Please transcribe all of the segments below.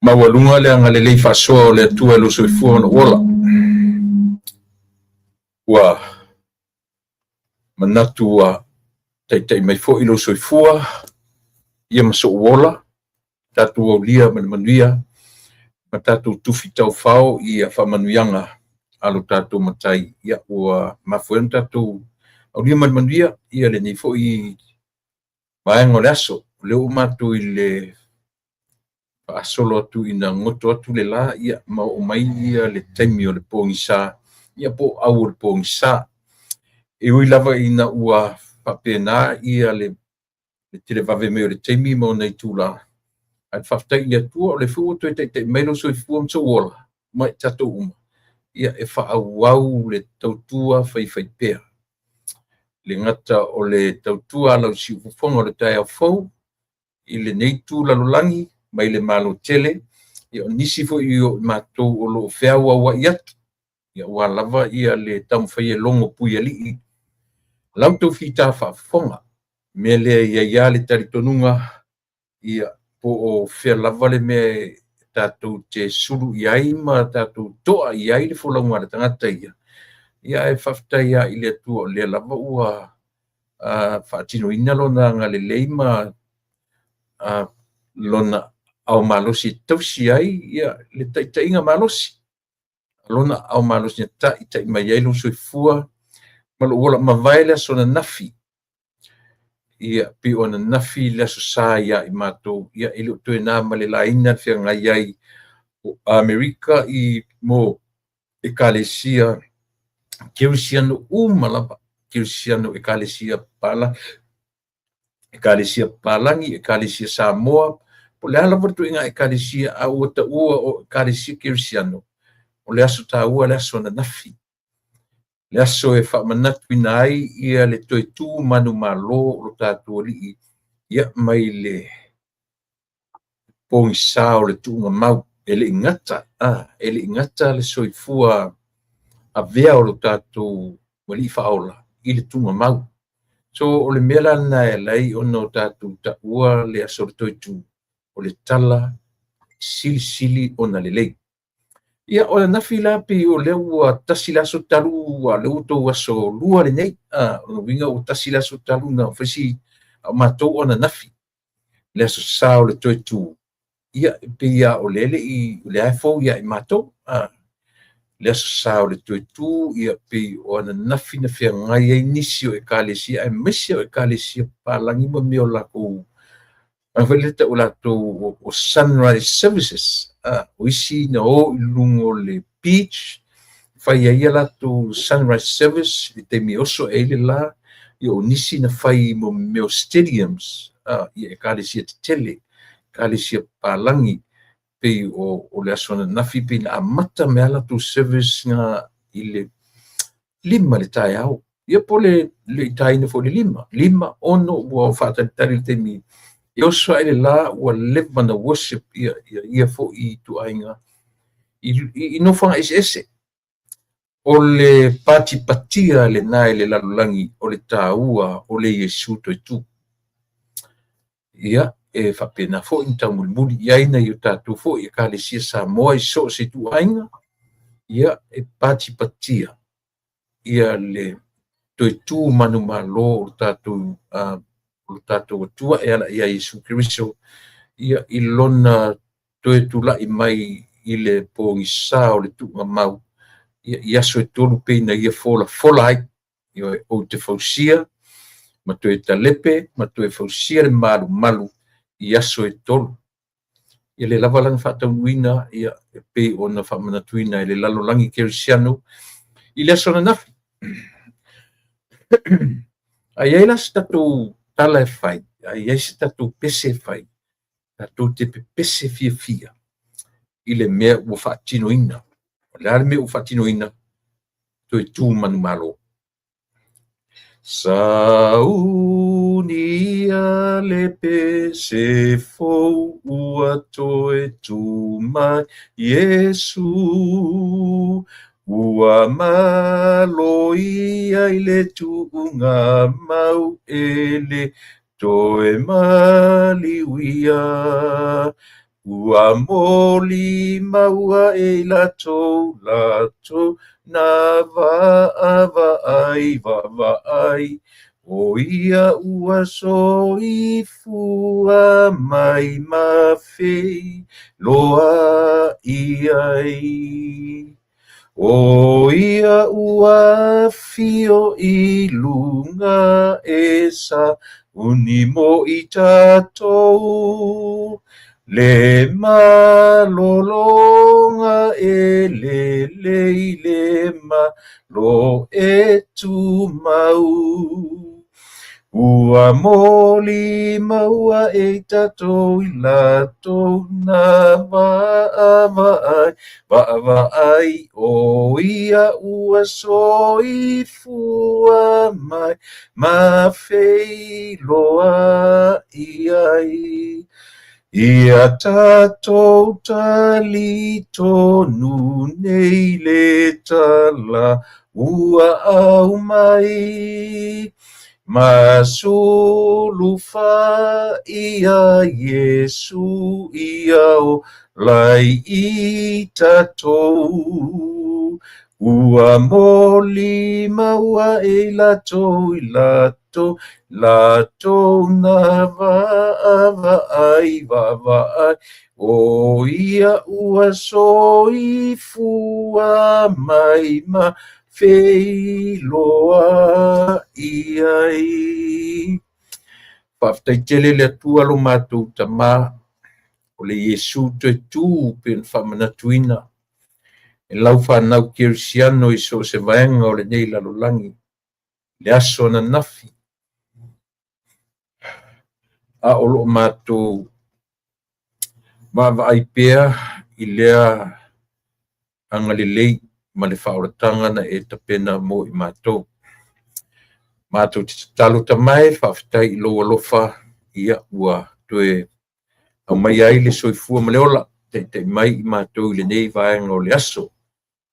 Maualuga le agalelei faasoa o le Atua i lou soifua ma lou ola. Ua manatu ua taitai mai foi lou soifua ia ma sou ola, tatou aulia ma le manuia ma tatou tufi taufao ia faamanuiaga a lo tatou Matai. Ia ua mafua ai ona tatou aulia ma le manuia ia lenei foi vaega o le aso. O lea ua matou i le faasolo atu ina goto atu le la, ia ma oo mai ia le taimi o le pogisa, ia po o au o le pogisa. E ui lava ina ua faapena ia le televave mai o le taimi ma ona itula, ae faafetai i le Atua o lea foi ua toe taitai mai lou soifua ma sou ola ma i tatou uma, ia e faaauau le tautua faifaipea. E le gata o le tautua a lau siufofoga o le taeao fou i lenei itu lalolagi mai le Malo tele, ia o nisi foi o i matou o lo o feauauai atu, ia aua lava ia le taumafai e logo puialii la outou fita faafofoga. O le mea lea e i ai lava le talitonuga, ia po o fea lava le mea e tatou te sulu i ai ma tatou toa i ai le folauga a le tagata ia, ia ae faafetai lava i le Atua o lea lava ua faatinoina lona agalelei ma lona ao malosi e tausi ai ia le taitaiga malosi. Lona ao malosi na taitai mai ai lou soifua ma lou ola, mavae le aso ananafi, ia pei o ananafi le aso sa ia i matou, ia e le o toe na ma le laina le feagai ai o Amerika i mo Ekalesia Kerisiano uma lava, Kerisiano Ekalesia Papalagi, Ekalesia Papalagi, Ekalesia Samoa, po o le a lava le ituaiga Ekalesia a ua taua o Ekalesia Kerisiano, o le aso taua le aso ananafi, le aso e faamanatuina ai ia le toe tu manumalo o lo tatou Alii ia mai le pogisa o le tuugamau. E le i gata, e le i gata le soifua avea o lo tatou Alii Faaola i le tuugamau. So o le mea la lena e ala ai ona o tatou taua le aso o le toe tu, o le tala silisili ona lelei. Ia o ananafi la pei o lea ua tasi le aso talu, a o lea ua tou aso lua lenei. O lona uiga ua tasi le aso talu na fai si a o matou o ananafi, le aso sa o le toe tu. Ia e pei lava o lea e le i, o lea lava e fou ia i matou. Le aso sa o le toe tu, ia pei o ananafi na feagai ai nisi o Ekalesia, aemaise o Ekalesia Papalagi ma mea o latou a foi lea tau latou o sunrise services, o isi na o i luga o le beach fai ai a latou sunrise service i le taimi e oso ae ai le la, ia o nisi na fai mo mea o stadiums, ia Ekalesia tetele, Ekalesia Papalagi, pei o le aso ananafi pei na amata mai lava latou service na i le 5 i le taeao, ia po o le le i taina foi i le 5, 5, 6 ua faatalitali i le taimi e oso ae le la ua leva ona worship ia ia ia foi ituaiga i nofoaga eseese. O le patipatia lena e le lalolagi o le taua o le Iesu toe tu. Ia, e faapena foi na taumulimuli i ai nai o tatou foi Ekalesia Samoa i so o se ituaiga, ia, e patipatia ia le toe tu manumalo o lo tatou o lo tatou Atua e ala ia Iesu Keriso, ia i lona toe tulai mai i le pogisa o le tuugamau, ia i aso e tolu pei na ia folafola ai. Ioe, ou te fausia ma toe talepe ma toe fausia le malumalu i aso e tolu. Ia lea lava la na faataunuuina ia e pei ona faamanatuina e le lalolagi kerisiano i le aso ananafi. A i ai la se tatou tala e fai, a i ai se tatou pese e fai, tatou te pepese fiafia i le mea ua faatinoina. O le a le mea ua faatinoina? Toe tu manumalo. Saunia le pese fou ua toe tu mai Iesu, ua malo ia i le tuugamau e le. Toe maliuia, ua molimau aʻe i latou, latou na vaavaai, vaavaai, o ia ua soifua mai ma feiloai ai. O ia ua afio i luga e sauni mo i tatou, le malologa e lelei le malo e tumau. Ua molimau aʻe i tatou i latou na vaavaai, vaavaai, o ia ua soifua mai ma feiloai ai. Ia tatou talitonu nei le tala ua aumai, ma sulufa ia Iesu ia ola ai i tatou. Ua molimau aʻe i latou, i latou, latou na vaavaai, vaavaai, o ia ua soifua mai ma feiloai ai. Faafetai tele le Atua lo matou Tama, o le Iesu toe tu pei ona faamanatuina e lau fanau kerisiano i so o se vaega o lenei lalolagi, le aso ananafi, a o loo matou vaavaai pea i lea agalelei ma le faaolataga na e tapena mo i matou. Matou te tatalo tamae, faafetai i lou alofa, ia ua toe aumai ai le soifua ma le ola, taitai mai i matou i lenei vaega o le aso.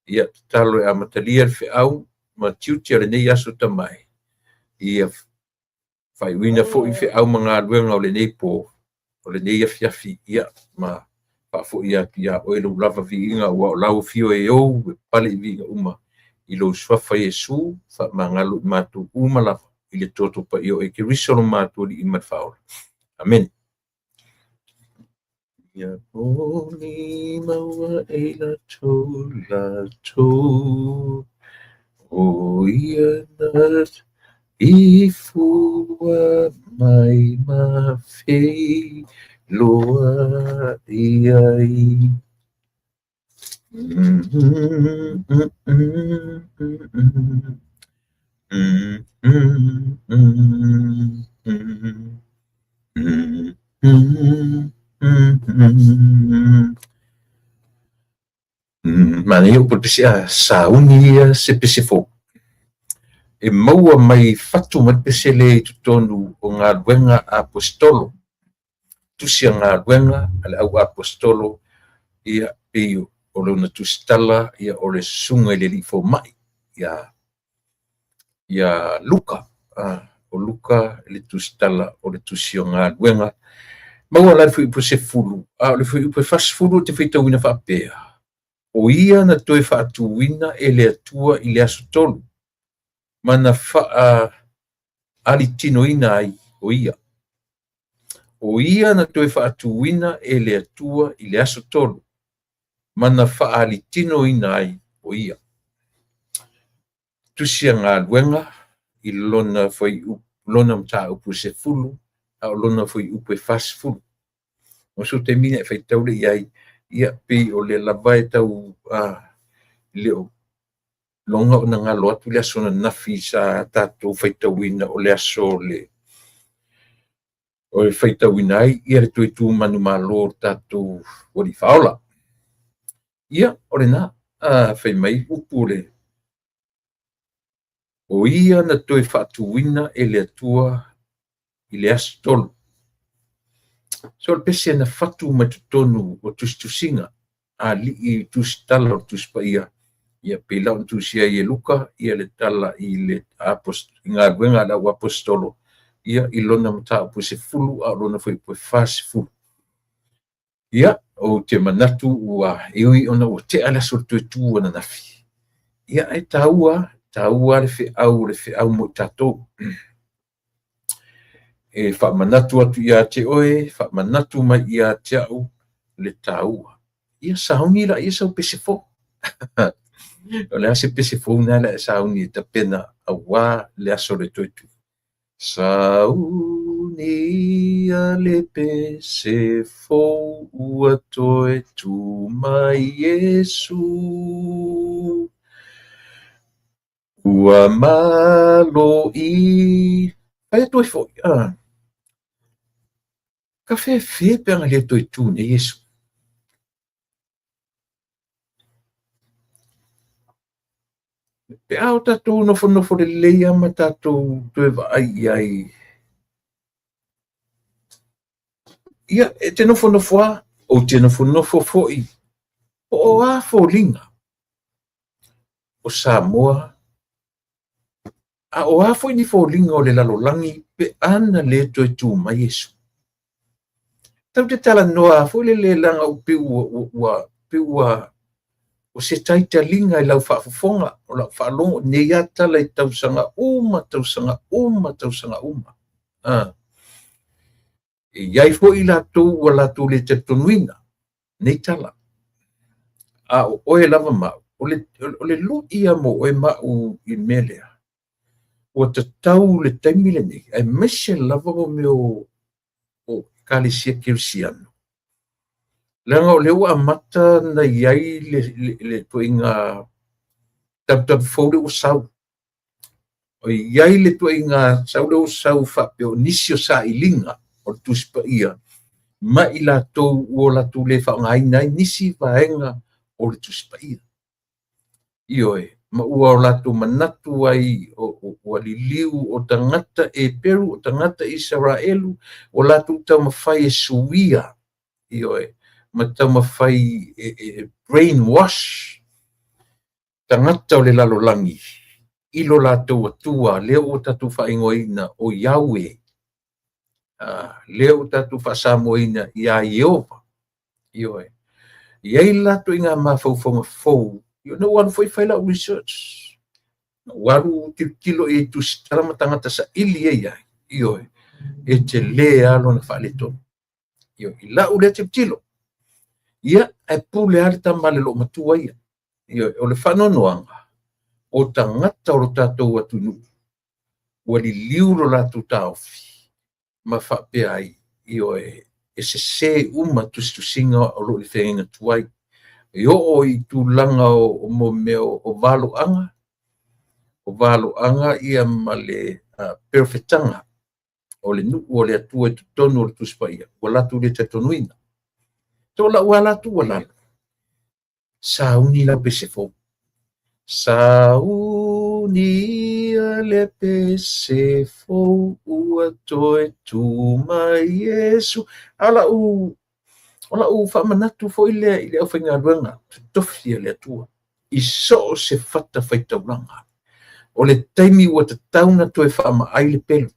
Ia tatalo e amatalia le feau ma tiute o lenei aso tamae, ia faaiuina foi feau ma galuega o lenei po, o lenei afiafi, ia ma faafoi atu ia oe lou lava viiga, ua o lau afio e ou e pale i viiga uma i lou suafa Iesu, faamagalo i matou uma lava i le toto paia o e Keriso lo matou Alii ma le Faaola. Amene. Ia molimau aʻe i latou, latou, o ia na ifua mai ma feiloai ai. Manaia upu o le pese a sauni ia se pese fou. E maua mai fatu mai le pese lea i totonu o galuega aposetolo. Tusi a galuega a le au aposetolo, ia pei o lona tusitala, ia o le susuga i le alii fomai ia Luka. O Luka le tusitala o le tusi o galuega. Maua la le fuaiupu 10, a o le fuaiupu 40 ou te faitauina faapea, o ia na toe faatuina e le Atua i le aso 3, ma na faalitinoina ai o ia. O ia na toe faatuina e le Atua i le aso 3, ma na faalitinoina ai o ia. Tusi a galuega i lona fuaiupu, lona mataupu 10, a o lona fuaiupu 40. O so taimi na e faitau le i ai, ia pei o le lava e tau le o loga ona galo atu le aso ananafi sa tatou faitauina o le aso le o le faitauina ai ia le toe tu manumalo o le tatou Alii Faaola. Ia o lena fai mai upu le o ia na toe faatuina e le Atua i le aso 3. So le pese na fatu mai totonu o tusitusiga alii tusitala o le Tusi Paia, ia pei la ona tusia ai e Luka ia le tala i le galuega a le au aposetolo, Ia, i lona mataupu e 10 a o lona fuaiupu e 40. Ia, ou te manatu ua e ui ona ua tea le aso o le toe tu ananafi, ia ae taua, taua le feau o le feau mo i tatou. E faamanatu atu ia te oe, faamanatu mai ia te au le taua. Ia sauni laia sau pese fou. O le a se pese fou lena o le a e sauni e tapena auā le aso o le toe tu. Sauni ia le pese fou ua toe tu mai Iesu. Ua malo i. Fai atu ai foi, ah. Ka fefe pe ana le toe tu nei Iesu. Pe a o tatou nofonofo lelei lava ma tatou toe vaai i ai. Ia, e te nofonofo lava, ou te nofonofo foi, po o a foliga o Samoa, a o a foi ni foliga o le lalolagi pe a na le toe tu mai Iesu. Tatou te talanoa foi lele leaga ua pei ua, ua, ua, pei ua, o se taitaliga i lau faafofoga, o lau faalogo i nei lava tala i tausaga uma, tausaga uma, tausaga uma. Ah. E i ai foi i latou ua latou le talitonuina nei tala. A o oe lava ma au, o le, o le lui ia mo oe ma au i le mea lea. Ua tatau le taimi lenei, aemaise lava mo mea o, o Ekalesia Kerisiano, leaga o lea ua amata ona i ai le, le, le ituaiga tabutabu fou lea ua sau. O i ai le ituaiga sau lea ua sau faapea o nisi o sailiga o le Tusi Paia ma i latou ua latou le faaaogaina ai nisi vaega o le Tusi Paia. Ioe, ma ua o latou manatu ai ua liliu o tagata Eperu, o tagata Isaraelu, ua latou taumafai e suia, ioe, ma taumafai e, e brainwash tagata o le lalolagi i lo latou Atua lea ua tatou faaigoaina o Yahweh, lea ua tatou faasamoaina ia Ieova. Ioe. E i ai le latou ituaiga mafaufauga fou, na ou alu foi fai lau research. Na ou alu tilotilo i tusitala ma tagata saili e i ai. Ioe. E tele lava lona faaletonu. Ioe. I lau lea tilotilo. Ia, ae pule lava le tama a le loomatua ia. Ioe. O le faanoanoaga, o tagata o lo tatou atunuu, ua liliu lo latou taofi ma faapea ai, ioe, e sesē uma tusitusiga o lo o i le feagaiga tuai. E oo i tulaga o mo mea o valoaga, o valoaga ia ma le perofetaga o le nuu o le Atua i totonu o le Tusi Paia, ua latou le talitonuina. So o lau lava la tuualalo, sauni lau pese fou. Sauni ia le pese fou ua toe tu mai Iesu. A o lau, o lau faamanatu foi lea i le aufaigaluega totofi a le Atua i so o se fatafaitaulaga. O le taimi ua tatau ona toe faamaai le pelu.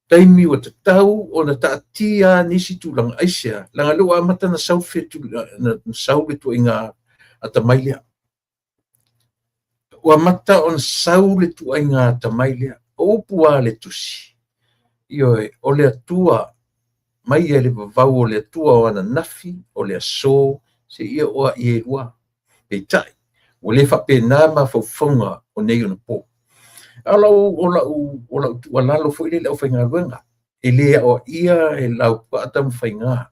Taimi ua tatau ona taatia nisi tulaga. Aisea? Leaga o lea ua amata ona sau na sau le ituaiga atamai lea. Ua amata ona sau le ituaiga atamai lea. O upu a le Tusi, ioe, o le Atua mai ia i le vavau o le Atua o ananafi, o le aso, seia oo lava i elua. Peitai, ua le faapena mafaufauga o nei ona po. A o lau, o lau, o lau tuualalo foi lea i le aufaigaluega, e le aoaia e Laupua Tamafaiga,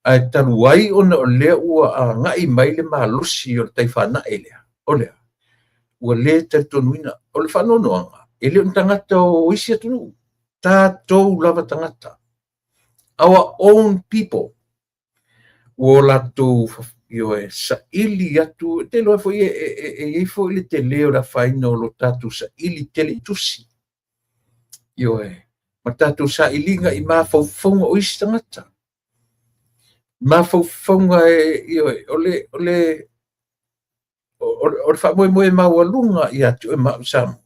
ae talu ai ona o lea ua agai mai le malosi o le tai fanae lea, o le a? Ua le talitonuina. O le faanoanoaga, e le o ni tagata o isi atunuu, tatou lava tagata, our own people, ua o latou ioe, saili atu, te iloa foi e i ai foi le tele o le afaina o lo tatou saili tele i tusi, ioe, ma tatou sailiga i mafaufauga o isi tagata, mafaufauga e, ioe, o le, o le, o le faamoemoe maualuga ia te oe ma au Samoa.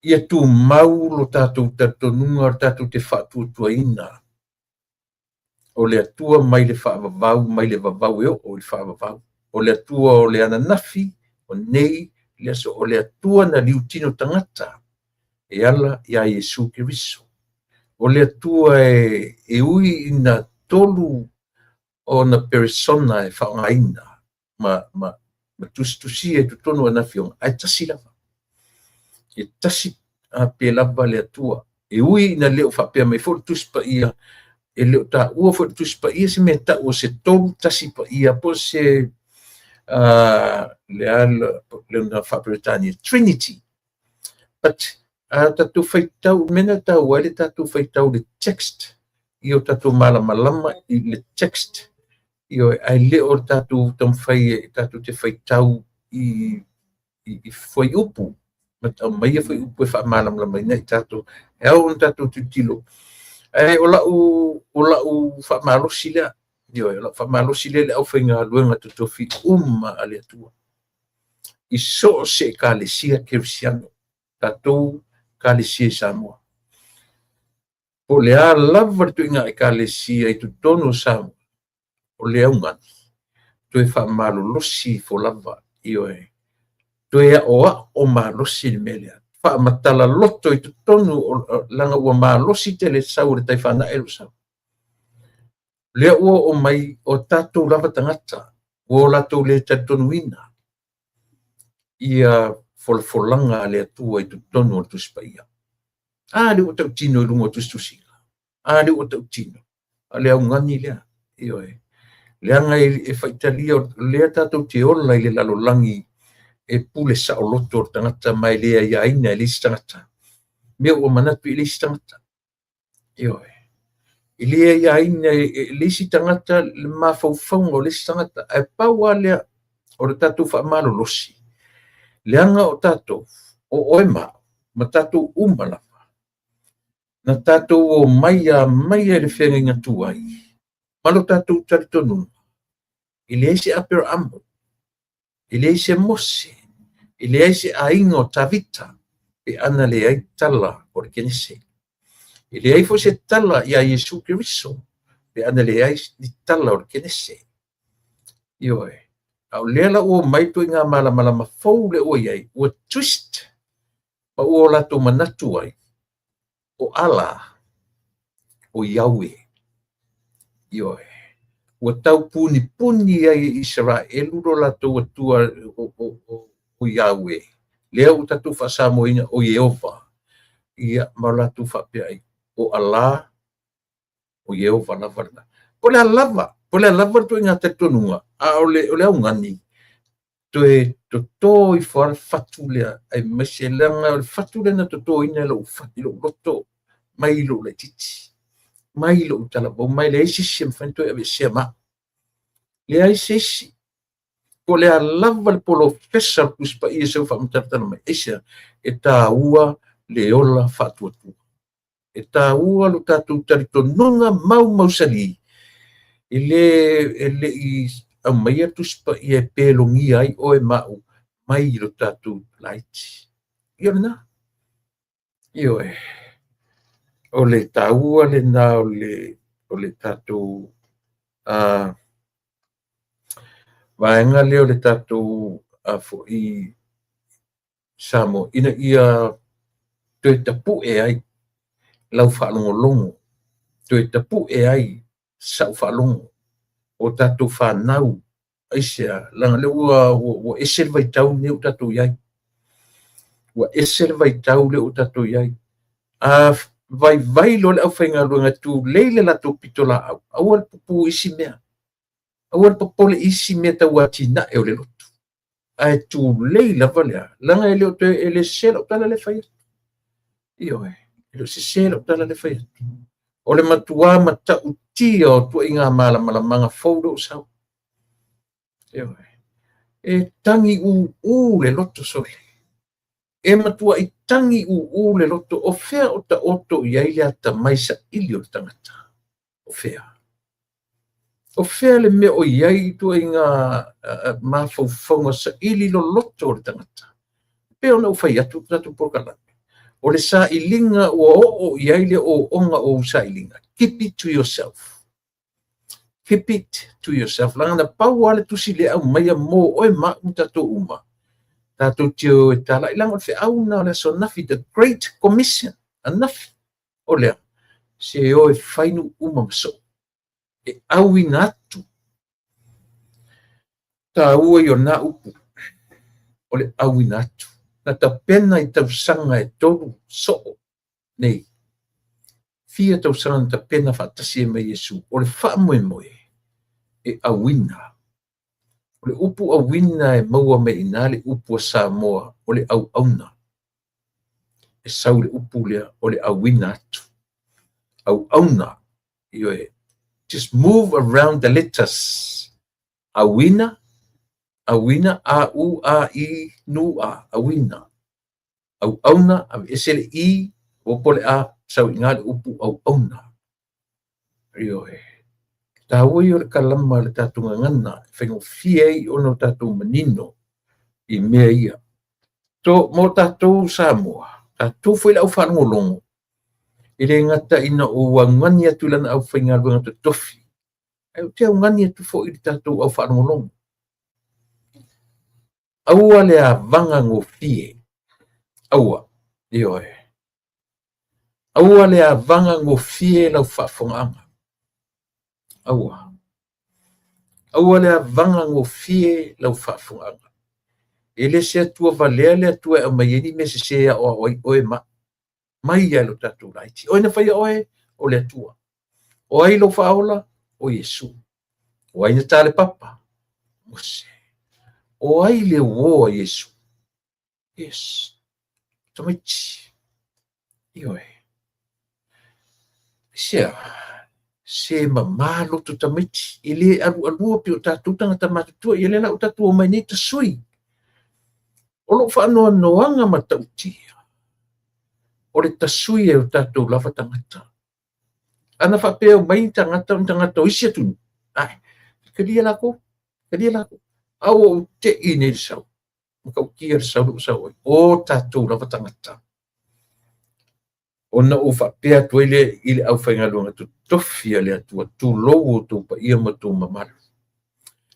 Ia tumau lo tatou talitonuga o le tatou te faatuatuaina o le Atua mai le faavavau, mai le vavau e oo i le faavavau. O le Atua o le ananafi, o nei, le aso, o le Atua na liutino tagata e ala iā Iesu Keriso. O le Atua e ui ina tolu ona peresona e faaaogaina ma tusitusia i totonu o ana afioga, ae tasi lava. E tasi pea lava le Atua. E ui ina le o faapea mai foi le Tusi Paia, e le o taua foi le Tusi Paia se mea tau o se tolu tasi paia po o se le a lona faa-Peretania, Trinity. But a tatou faitau, mea na taua ai le tatou faitau i le text, ia o tatou malamalama i le text, ioe, ae le o le tatou taumafai e tatou te faitau i fuaiupu, ma aumaia fuaiupu e faamalamalamaina i tatou, e ao ona tatou tilotilo. Ae o lau faamalosi lea, ioe, o lau faamalosi lea i le aufaigaluega totofi uma a le Atua, i so o se ekalesia kerisiano, tatou ekalesia i Samoa. Po o le a lava le ituaiga ekalesia i totonu o Samoa, o le augani, toe faamalolosi ifo lava, ioe, toe aoao malosi le mea lea. Faamatala loto i totonu, leaga ua malosi tele sau o le tai whanae lo sau. Lea ua oo mai o tatou lava tagata, ua o latou le talitonuina ia folafolaga a le Atua i totonu o le Tusi Paia. A lea ua tautino i luga o tusitusiga. A lea ua tautino. A le augani lea. Ioe. Leaga e faitalia, o lea tatou te ola i le lalolagi e pule saoloto le tagata ma e le aiaina e le isi tagata. Mea ua manatu i le isi tagata. Ioe. E le aiaina e le isi tagata le mafaufauga o le isi tagata. Ae pau lava lea o le tatou faamalolosi, leaga o tatou, o oe ma au, ma tatou uma lava, na tatou omai a mai i le feagaiga tuai, ma lo tatou talitonuga, e leai se Aperaamo, e leai se Mose, e leai se aiga o Tavita, pe ana leai tala o le Kenese. E leai foi se tala ia Iesu Keriso, pe ana leai ni tala o le Kenese. Ioe. A o lea la ua omai ituaiga malamalama fou lea ua i ai, ua twist ma ua o latou manatu ai, o Allah, o Yahweh. Ioe. Ua tau punipuni ai e Isaraelu lo latou Atua o Yahweh. Lea ua tatou faasamoaina o Ieova. Ia, ma o latou faapea ai, o Allah, o Ieova lava lena. Po o le a lava, po o le a lava le ituaiga talitonuga, a o le augani, toe toto ifo lava le fatu lea, aemaise leaga o le fatu lea na totoina i lou loto mai lou laitiiti, mai lou talavou, mai leai se isi e mafai ona toe aveesea ma au. Leai se isi. Po o le a lava le polofesa o le Tusi Paia e sau faamatalatala mai, aisea? E taua le ola faatuatua. E taua lo tatou talitonuga maumausali, e le i aumaia le Tusi Paia e pelogia ai oe ma au mai lo tatou laiti. Ia lena. Ioe. O le taua lena o le tatou vaega lea o le tatou foi Samoa, ina ia toe tapue ai lau faalogologo, toe tapue ai sau faalogo o tatou whanau, aisea, leaga lea ua ese le vaitau lenei ua tatou i ai. Ua ese le vaitau lea ua tatou i ai. A vaivai loa le aufaigaluega tulei le latou pitolaau, aua le pupu isi mea. Aua le popole isi mea tau atinae o le lotu. Ae tulei lava lea, leaga e le o toe e le sese lau tala lea e fai atu. Ioe, e le o sese lau tala lea e fai atu. O le matua matautia o tuaiga malamalamaga fou lea ua sau. Ioe. E tagi uu le loto sole. E matua i tagi uu le loto o fea o taoto i ai le atamai saili o le tagata. O fea. O fea le mea o i ai ituaiga mafaufauga saili loloto o le tagata. Pe ona ou fai atu le tatou polokalame. O le sailiga ua oo i ai le ooooga o ou sailiga, keep it to yourself. Keep it to yourself. Leaga na pau lava le tusi lea e aumaia mo oe ma au ma tatou uma, tatou te o e talai, leaga o le feau lena o le aso ananafi, the great commission, ananafi, o le a? Se o e fai nuu uma ma soo, e auina atu. Taua ia o lena upu, o le auina atu. Na tapena i tausaga e tolu soo nei, fia tausaga na tapena faatasi ai ma Iesu, o le faamoemoe e auina. O le upu auina e maua mai i ina le upu a Samoa o le auauna. E sau i le upu lea o le auina atu. Auauna, ioe, just move around the letters. Auina, auina, A U A I N A, auina. Auauna, aveese le I, opo le A, sau i ina le upu auauna. Ioe. Taua ia o le kalama a le tatou gagana e faigofie ai ona o tatou manino i mea ia. To, mo tatou Samoa, tatou foi le au faalogologo, e le gata ina ou augani atu i lana aufaigaluega totofi, ae ou te augani atu foi i le tatou au faalogologo. Aua le avaga gofie. Aua. Ioe. Aua le avaga gofie lau faafofogaaga. Aua. Aua le avaga gofie lau faafofogaaga. E le se Atua valea le Atua e aumai ai ni mea sese e aoao ai oe ma au. Mai lava i lo tatou laiti. O ai na faia oe? O le Atua. O ai lou faaola? O Iesu. O ai na ta le papa? Mose. O ai le uō a Iesu? Yes. Tamaiti. Ioe. Aisea? Se mama loto tamaiti, e le alualua pei o tatou tagata matutua, ia lea la ua tatou omai nei tasui. O lou faanoanoaga matautia, o le tasui e o tatou lava tagata. Ana faapea e omai ni tagata o ni tagata o isi atunuu, ae, talia lakou, talia lakou. A ua ou tei nei i le sau, matautia le sau lea ua sau ai, o tatou lava tagata. Ona ou faapea atu ai lea i le aufaigaluega totofi a le Atua, tulou outou paia ma outou mamalu.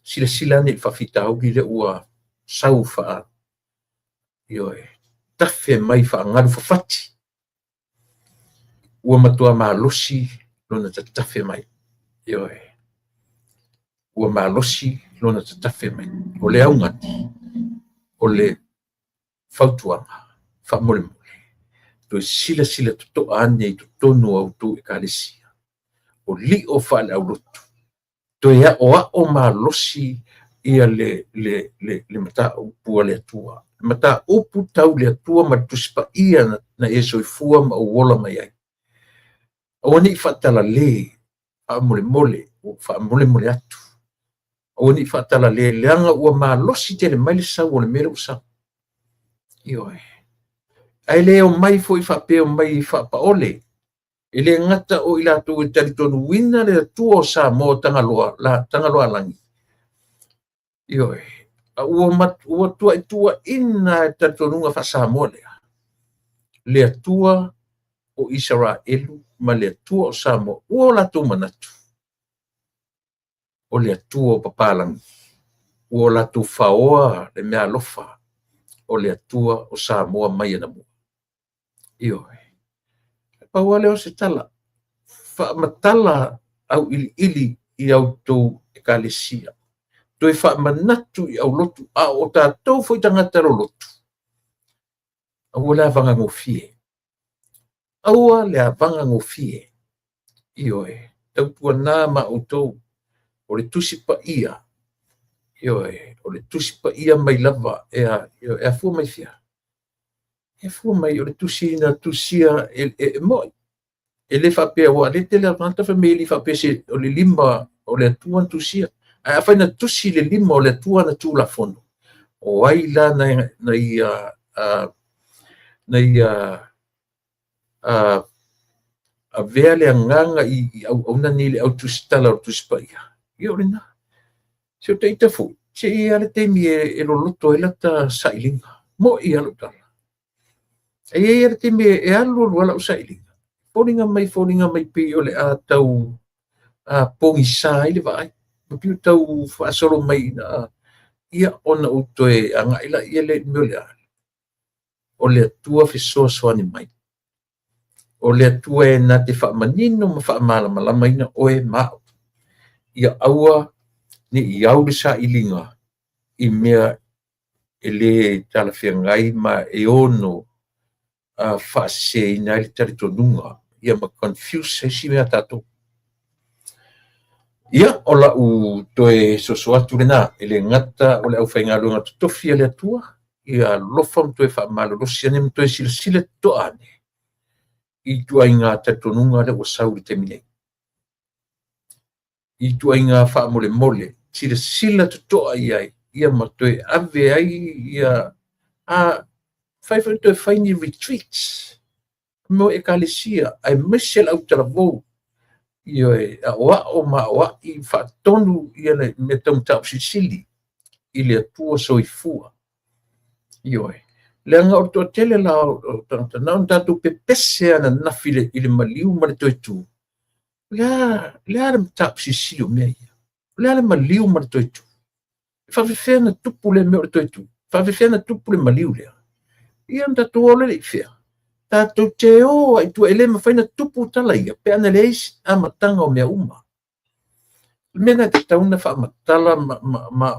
Silasila ane i le faafitauli lea ua sau faa, ioe, tafe mai faagalu fafati. Ua matua malosi lona tatafe mai. Ioe. Ua malosi lona tatafe mai. O le augani, o le fautuaga, faamolemole, toe silasila totoa ane i totonu o a outou Ekalesia, o lio faale-aulotu, toe aoao malosi ia le, le, le, le mataupu a le Atua, le mataupu tau le Atua ma le Tusi Paia na, na e soifua ma ou ola mai ai. Aua ne i faatalale, faamolemole, ua ou faamolemole atu. Aua ne i faatalale, leaga ua malosi tele mai le sau o le mea lea ua sau. Ioe. Ae le omai foi faapea omai faapaole. E le gata o i latou e talitonuina le Atua o Samoa Tagaloa, la, Tagaloaalagi. Ioe. A ua, mat, ua tuaituaina e talitonuga faa-Samoa lea. Le Atua o Isaraelu ma le Atua o Samoa, ua o latou manatu o le Atua o papalagi, ua o latou faoa le meaalofa o le Atua o Samoa mai anamua. Ioe. Pau lava lea o se tala, faamatala auiliili i a outou Ekalesia, toe faamanatu i aulotu, a o tatou foi tagata lolotu, aua le avaga gofie. Aua le avaga gofie. Ioe, tautuana ma outou, o le Tusi Paia, ioe, o le Tusi Paia mai lava, e a, ioe, e afua mai fea? E afua mai o le tusi na tusia e, e, e mo'i. E le faapea, aua o lea e tele lava tagata fai mai e le faapea se o le lima o le Atua na tusia. Ae afai na tusi le lima o le Atua na Tulafono, o ai la na, na ia, uh, na ia uh, avea le agaga i, i auauna nei le au tusitala o le Tusi Paia? Ia o lena. Se o ita foi, se i ai le taimi e, e loloto ai lata sailiga. Mo'i lava lou tala. E i ai lava le taimi e alu alu lava lau sailiga, foliga mai pei o le a tau pogisa ai le vaai, ma pei ua tau faasolo mai i ina, ia ona ou toe agai laia lea i le mea o le a? O le Atua fesoasoani mai. O le Atua e na te faamanino ma faamalamalamaina oe ma au, ia aua ne i au le sailiga i mea e le talafeagai ma e ono faaseseina ai le talitonuga ia ma confuse ai isi mea a tatou. Ia, o lau toe soso atu lena, e le gata o le aufaigaluega totofi a le Atua, ia alofa ma toe faamalolosi ane ma toe silasila totoa ane i ituaiga talitonuga lea ua sau i le taimi nei. I ituaiga faamolemole, silasila totoa i ai, ia ma toe ave ai ia a fai foi toe fai ni retreats mo ekalesia aemaise le autalavou, ioe, aoao ma aoai faatonu ia le mea tau mataupu silisili i le Atua soifua. Ioe, leaga o le toatele la o tagata na ona tatou pepese ananafi i le maliu ma le toe tu. O le a le mataupu silisili o mea ia? O le a le maliu ma le toe tu? E faafefea na tupu le mea o le toe tu? E faafefea na tupu le maliu lea? Ia ona tatou o lea i fea? Tatou te o ai tua, e le mafai na tupu tala ia, pe ana leai amataga o mea uma. O le mea na tatau na faamatala ma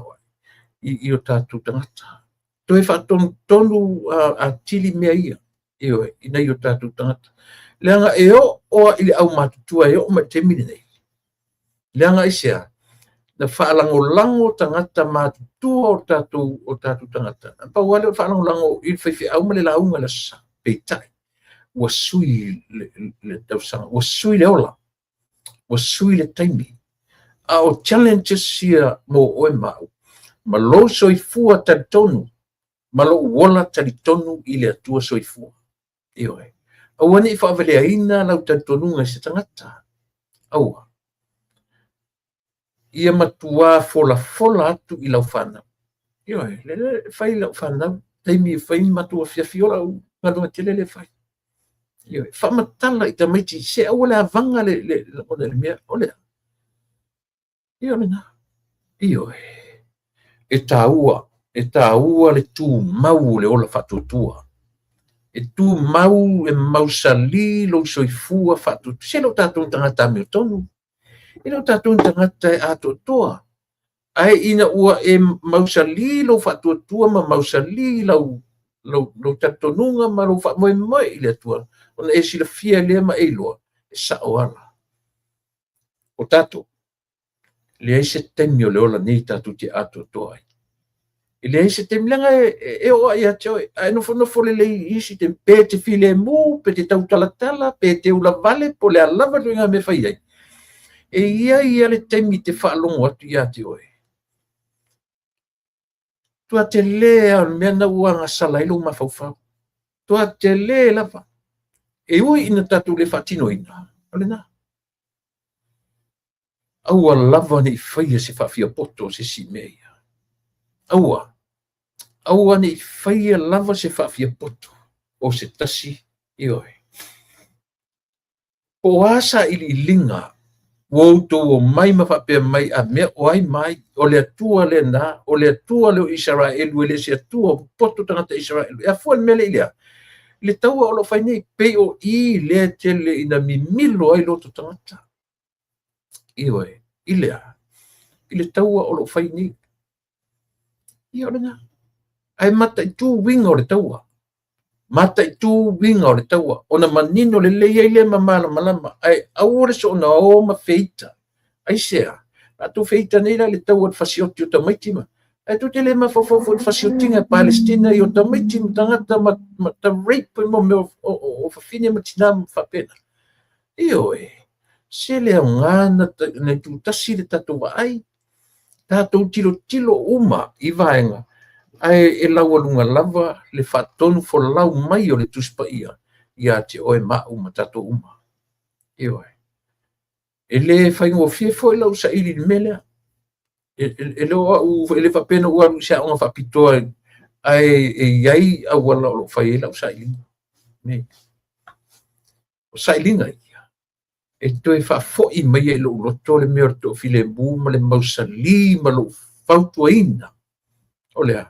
i o tatou tagata. Toe faatonutonu atili mea ia, ioe, i nai o tatou tagata. Leaga e oo i le aumatutua e oo mai i le taimi lenei. Leaga aisea? Na faalagolago tagata matutua o tatou tagata. Na pau lava lea o le faalagolago i le faifeau ma le lauga i le Aso Sa. Peitai, ua sui le tausaga, ua sui le ola, ua sui le taimi. A o challenges ia mo oe ma au, ma lou soifua talitonu, ma lou ola talitonu i le Atua soifua. Ioe. Aua ne i faavaleaina lau talitonuga i se tagata. Aua. Ia matua folafola atu i lau fanau. Ioe, le fai lau fanau, taimi e fai matua fiafi o lau galuega tele le fai. Ioe, faamatala i tamaiti, se aua le avaga le lagona i le mea, o lea. Ia o lena. Ioe, e taua le tumau o le ola faatuatua. E tumau e mausali lou soifua faatuatua. Se le o tatou tagata amiotonu. E le o tatou tagata e atoatoa. Ae ina ua e mausali lou faatuatua ma mausali lau talitonuga ma lou faamoemoe i le Atua, ona e silafia lea ma e iloa, e sao ala. O tatou, leai se taimi o le ola nei tatou te atoatoa ai. E leai se taimi, leaga e oo ia te oe, ae nofonofo lelei i isi taimi, pe te filemu, pe te tautalatala, pe te ulavale, po o le a lava le ituaiga mea e fai ai. E i ai ia le taimi te faalogo atu ia te oe. Tua tele lava o le mea na ua agasala ai lou mafaufau. Tua tele lava. E ui ina tatou le faatinoina, o lena. Aua lava ne i faia se faafiapoto o se isi mea ia. Aua. Aua ne i faia lava se faafiapoto o se tasi, ioe. Po o a sailiiliga ua outou omai ma faapea mai a mea o ai mai, o le Atua lena, o le Atua lea o Isaraelu, e le se Atua o popoto tagata Isaraelu. E afua le mea lea i lea, le taua o lo o fai nei, pei o i lea tele ina mimilo ai loto tagata. Ioe, i lea, i le taua o lo o fai nei. Ia o lena. Ae mataitu uiga o le taua. Mataitu uiga o le taua. Ona manino lelei ai lea ma malamalama. Ae aua le soona o ma feita. Aisea, latou feita nei la le taua le fasioti o tamaiti ma. Ae tou te le mafaufau foi i le fasiotiga e Palestina i o tamaiti ma tagata ma ta rape mo mea o fafine ma tina ma faapena. Ioe, se le aoga na tutasi le tatou vaai. Tatou tilotilo uma i vaega, ae e laualuga lava le faatonu folau mai o le Tusi Paia ia te oe ma au ma tatou uma. Ioe. E le faigofie foi lau saili i le mea lea. E le o au, e le faapea na ou alu i se aoga faapitoa, ae e i ai auala o lo o fai ai lau sailiga. mea. O sailiga ia, e toe faafoi mai ai i lou loto le mea o le toafilemu ma le mausali ma lou fautuaina. O le a?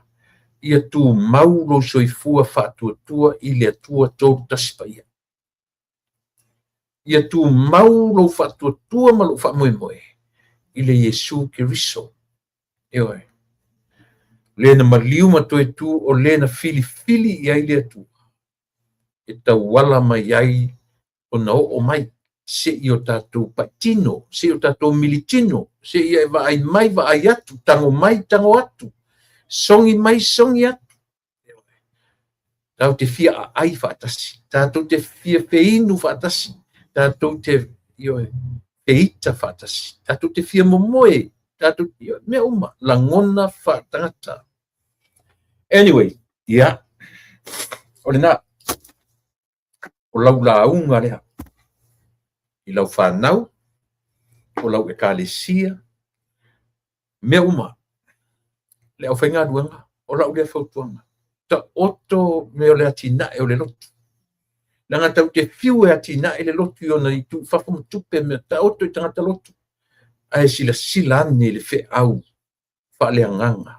Ia tumau lou soifua faatuatua i le Atua Tolu Tasi Paia. Ia tumau lou faatuatua ma lou faamoemoe i le Iesu Keriso. Ioe. Le na maliu ma toe tu o le na filifili i ai le Atua e tauala mai ai ona oo mai seia o tatou paitino, seia o tatou militino, seia e vaai mai, vaai atu, tago mai, tago atu, sogi mai, sogi atu. Tatou te fia aai faatasi, tatou te fia feinu faatasi, tatou te, ioe, feita faatasi, tatou te fia momoe, tatou, ioe, mea uma, lagona faatagata. Anyway, ia, o lena, o lau lauga lea i lau fanau, o lau ekalesia, mea uma, le aufaigaluega, o lau lea fautuaga, taoto mea o le atinae o le lotu. Leaga tatou te fiu e atinae le lotu i ona itu i fafo ma tupe mea, taoto i tagata lotu, ae silasila ane i le feau faaleagaga.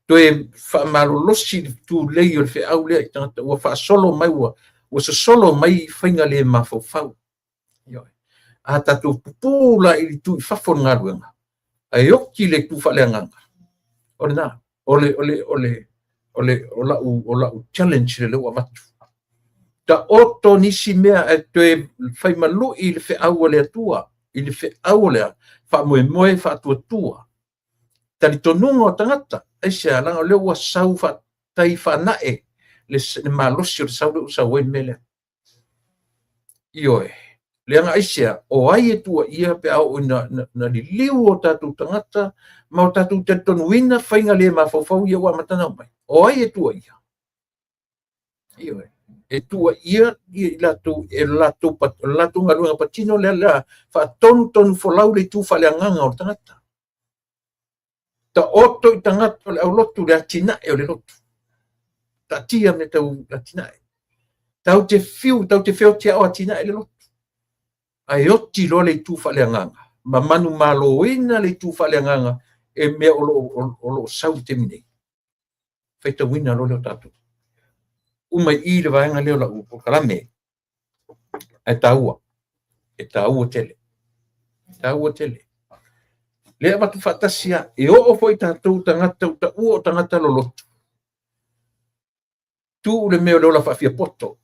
Toe faamalolosi le tulei o le feau lea i tagata ua faasolo mai, ua sosolo mai faiga le mafaufau. A tatou pupū la i le itu i fafo o le galuega, ae oti le itu faaleagaga, o lena, o le, o le, o le, o le, o lau, o lau challenge lea ua avatu. Taoto nisi mea ae toe fai malui le feau a le Atua, i le feau o le faamoemoe faatuatua. Talitonuga o tagata, aisea, leaga o lea ua sau tai faanae le malosi o le sau lea ua sau ai le mea lea. Ioe, leaga aisea, o ai e tuuaia pe a oo ina na liliu o tatou tagata ma o tatou talitonuina faiga le mafaufau ia ua amata ona aumai? O ai e tuuaia? Ioe, e tuuaia i latou e latou latou galuega patino lea la faatonutonu folau le itu faaleagaga o le tagata. Taoto i tagata o le aulotu le atinae o le lotu. Taatia mea tau atinae. Tau te fiu, tau te feotiao atinae le lotu. Ae oti loa le itu faaleagaga ma manumaloina le itu faaleagaga e mea o lo o sau i le taimi nei. Faitauina loa lea o tatou. Uma i i le vaega lea o lau polokalame. Ae taua, e taua tele. E taua tele. Lea avatu faatasi lava, e oo foi tatou tagata ua taua o tagata lolotu. Tuu le mea o le ola faafiapoto.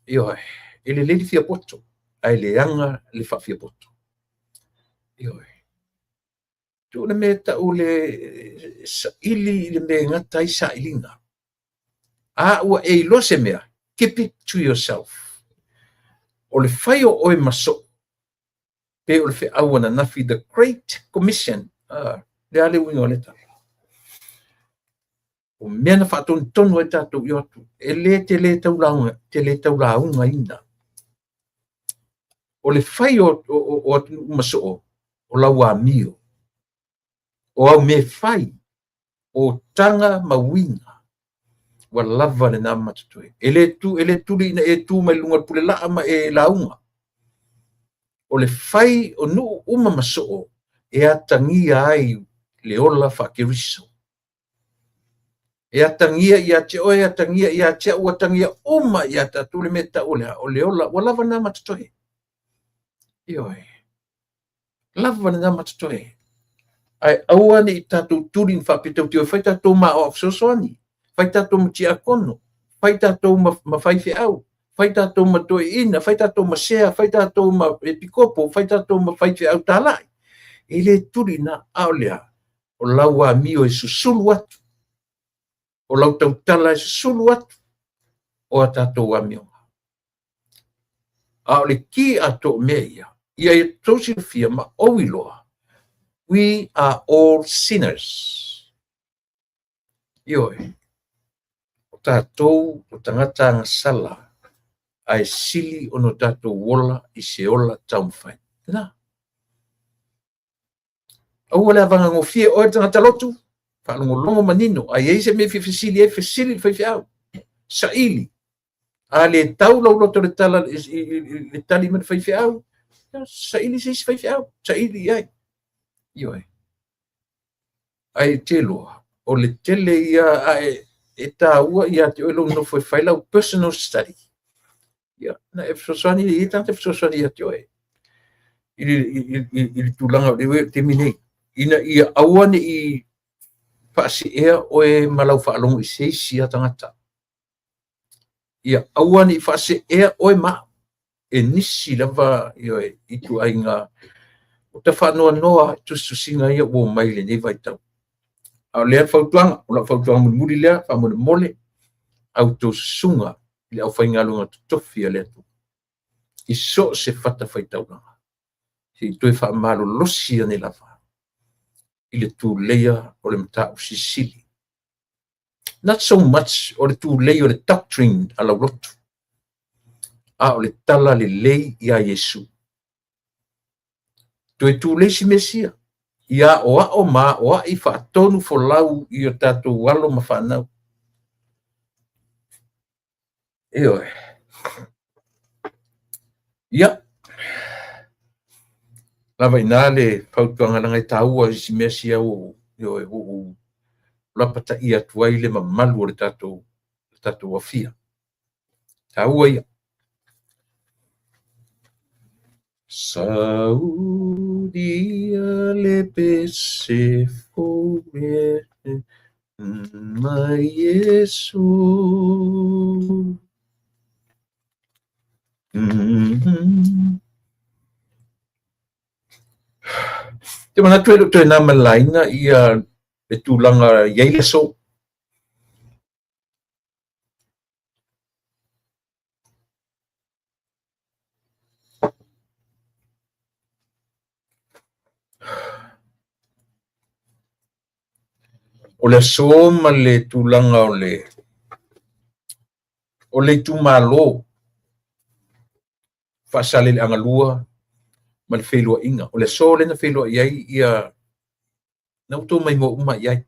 Ioe, e lelei le fiapoto, ae leaga le faafiapoto. Ioe. Tuu le mea e tau le saili i le mea e gata ai sailiga. A ua e iloa se mea, keep it to yourself. O le fai o oe ma soo, pe o le feau ananafi, the Great Commission. Le a le uiga o lea tala? O mea na faatonutonu ai tatou i o atu, e le te le taulauga, te le taulaugaina. O le fai o atunuu ma soo, o lau amio, o au mea e fai, o taga ma uiga, ua lava lena ma totoe. E le tu, e le tuli ina e tu mai luga o le pulelaa ma e lauga. O le fai o nuu uma ma soo e atagia ai le ola faa-Keriso. E atagia ia te oe, atagia ia te au, atagia uma ia tatou le mea tau o le a, o le ola, ua lava lena ma totoe. Ioe. Lava lena ma totoe. Ae aua ne i tatou tuli ni faapea tatou te fai tatou ma aoao fesoasoani, fai tatou ma tiakono, fai tatou ma faifeau, fai tatou ma toeaiina, fai tatou ma sea, fai tatou ma epikopo, fai tatou ma faifeau talai. E le tuli na, a o le a, o lau amio e susulu atu, o lau tautala e susulu atu, o a tatou amioga. A o le ki atoa o mea ia, ia e tou silafia ma ou iloa, we are all sinners. Ioe, o tatou o tagata agasala, ae sili ona o tatou ola i se ola taumafai. Lena. Aua le avagagofie oe le tagata lotu, faalogologo manino, a i ai se mea e fia fesili ai, fesili i le faifeau, saili. A le tau lou loto i le tala i le tali mai le faifeau, saili se isi faifeau, saili i ai. Ioe. Ae te iloa, o le tele ia, ae e taua ia te oe lou nofo e fai lau personal study. Ia, na e fesoasoani, e i ai tagata e fesoasoani ia te oe i le tulaga o le taimi nei, ina ia aua ne i faaseea oe ma lau faalogo i se isi lava tagata. Ia aua ne i faaseea oe ma au e nisi lava, ioe, ituaiga o tafaanoanoa i tusitusiga ia ua omai i lenei vaitau. A o lea fautuaga, o lau fautuaga mulimuli lea, faamolemole, a outou susuga i le aufaigaluega totofi a le Atua i so o se fatafaitaulaga, se i toe faamalolosi ane lava i le tuleia o le mataupu silisili. Not so much o le tulei o le doctrine a lau lotu, a o le tala lelei iā Iesu. Toe tulei si Mesia, ia aoao ma aoai faatonu folau i o tatou alo ma fanau. Ioe. Ia, lava i ina le fautuaga leaga e taua isi mea sia ua ioe, ua ou lapataia atu ai le mamalu o le tatou afia. Taua ia. Saunia le pese fou e mai Iesu. Te manatu e le o toe na ma le laina ia le tulaga i ai le aso. O le aso ma le tulaga o le o le itumalo Faasaleleaga 2 ma le feiloaiga. O le aso lea na feiloai ai ia na outou maimoa uma i ai.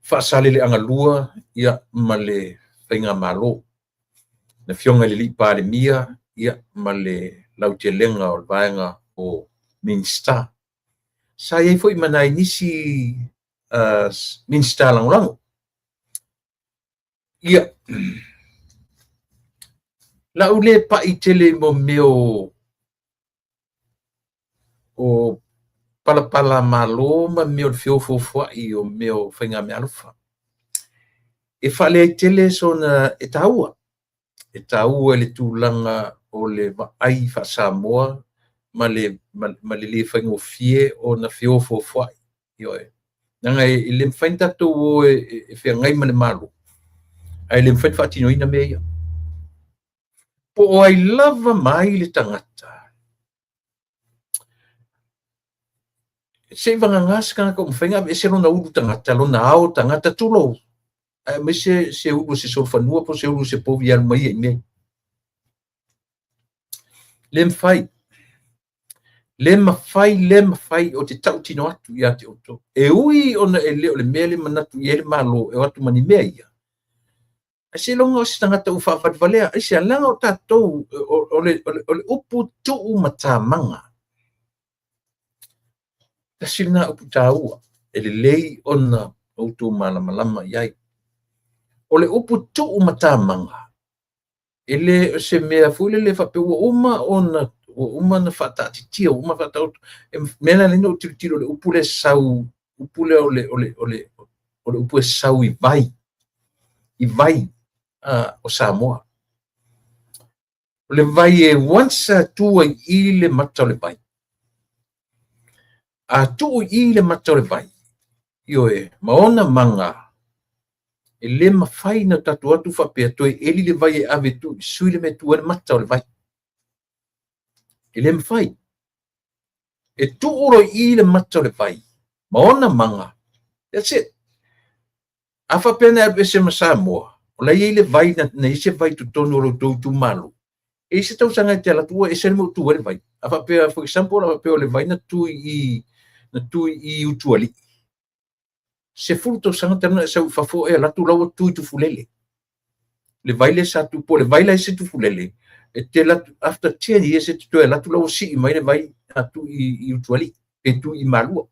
Faasaleleaga 2 ia ma le faigamalo. Le Afioga i le Alii Palemia ia ma le lautelega o le vaega o Minisita. Sa i ai foi ma nai nisi Minisita lagolago. Ia, lau le pai tele i mo mea o palapala malo ma mea o le feofoofoai o mea o faigameaalofa. E faaleai tele sona e taua. E taua i le tulaga o le vaai faa-Samoa ma le le faigofie ona feofoofoai. Ioe. Leaga e le mafai ona tatou o e feagai ma le Malo, ae le mafai ona faatinoina mea ia. Po o ai lava ma ai le tagata, seiavagana se tagata ua mafai ona aveese lona ulu tagata, lona ao tagata, tulou, ae aumai se ulu o se solofanua po o se ulu o se povi e alu ma ia i mea ia. Le mafai. Le mafai, le mafai, ou te tautino atu ia te outou. E ui ona e le o le mea le manatu i ai le Malo e o atu ma ni mea ia, ae seiloga o se tagata ua faavalevalea. Aisea? Leaga o tatou, o le upu tuumatamaga, tasi lena upu taua e lelei ona outou malamalama i ai. O le upu tuumatamaga, e le o se mea foi lele faapea ua uma ona ua uma ona faataatitia, ua uma ona faataoto. E mea la lea ou tilotilo i le upu lea sau, upu lea o le o le o le o le upu e sau i vai, i vai o Samoa. O le vai e once a tu ai i le mata o le vai. A tuu i le mata o le vai, ioe, ma ona maga, e le mafai ona tatou o atu faapea toe eli le vai e ave e tuu sui le mea e tu ai le mata o le vai. E le mafai. E tuu loa i le mata o le vai ma ona maga, that's it. A faapea na alu ese ma Samoa, o la e i ai le vai, na i ai se vai i totonu o lo outou itumalo, e i ai se tausaga e te alu atu ua ese le mea ua tu ai le vai. A faapea, for example, a faapea o le vai na tu i, na tu i Utualii, 10 tausaga talu ona e sau i fafo e alu atu la ua tu i Tufulele. Le vai lea sa tu, po o le vai la e se Tufulele, e te alu atu, after 10 years e te toe alu atu la ua sii mai le vai a tu i Utualii, pe tu i Malua.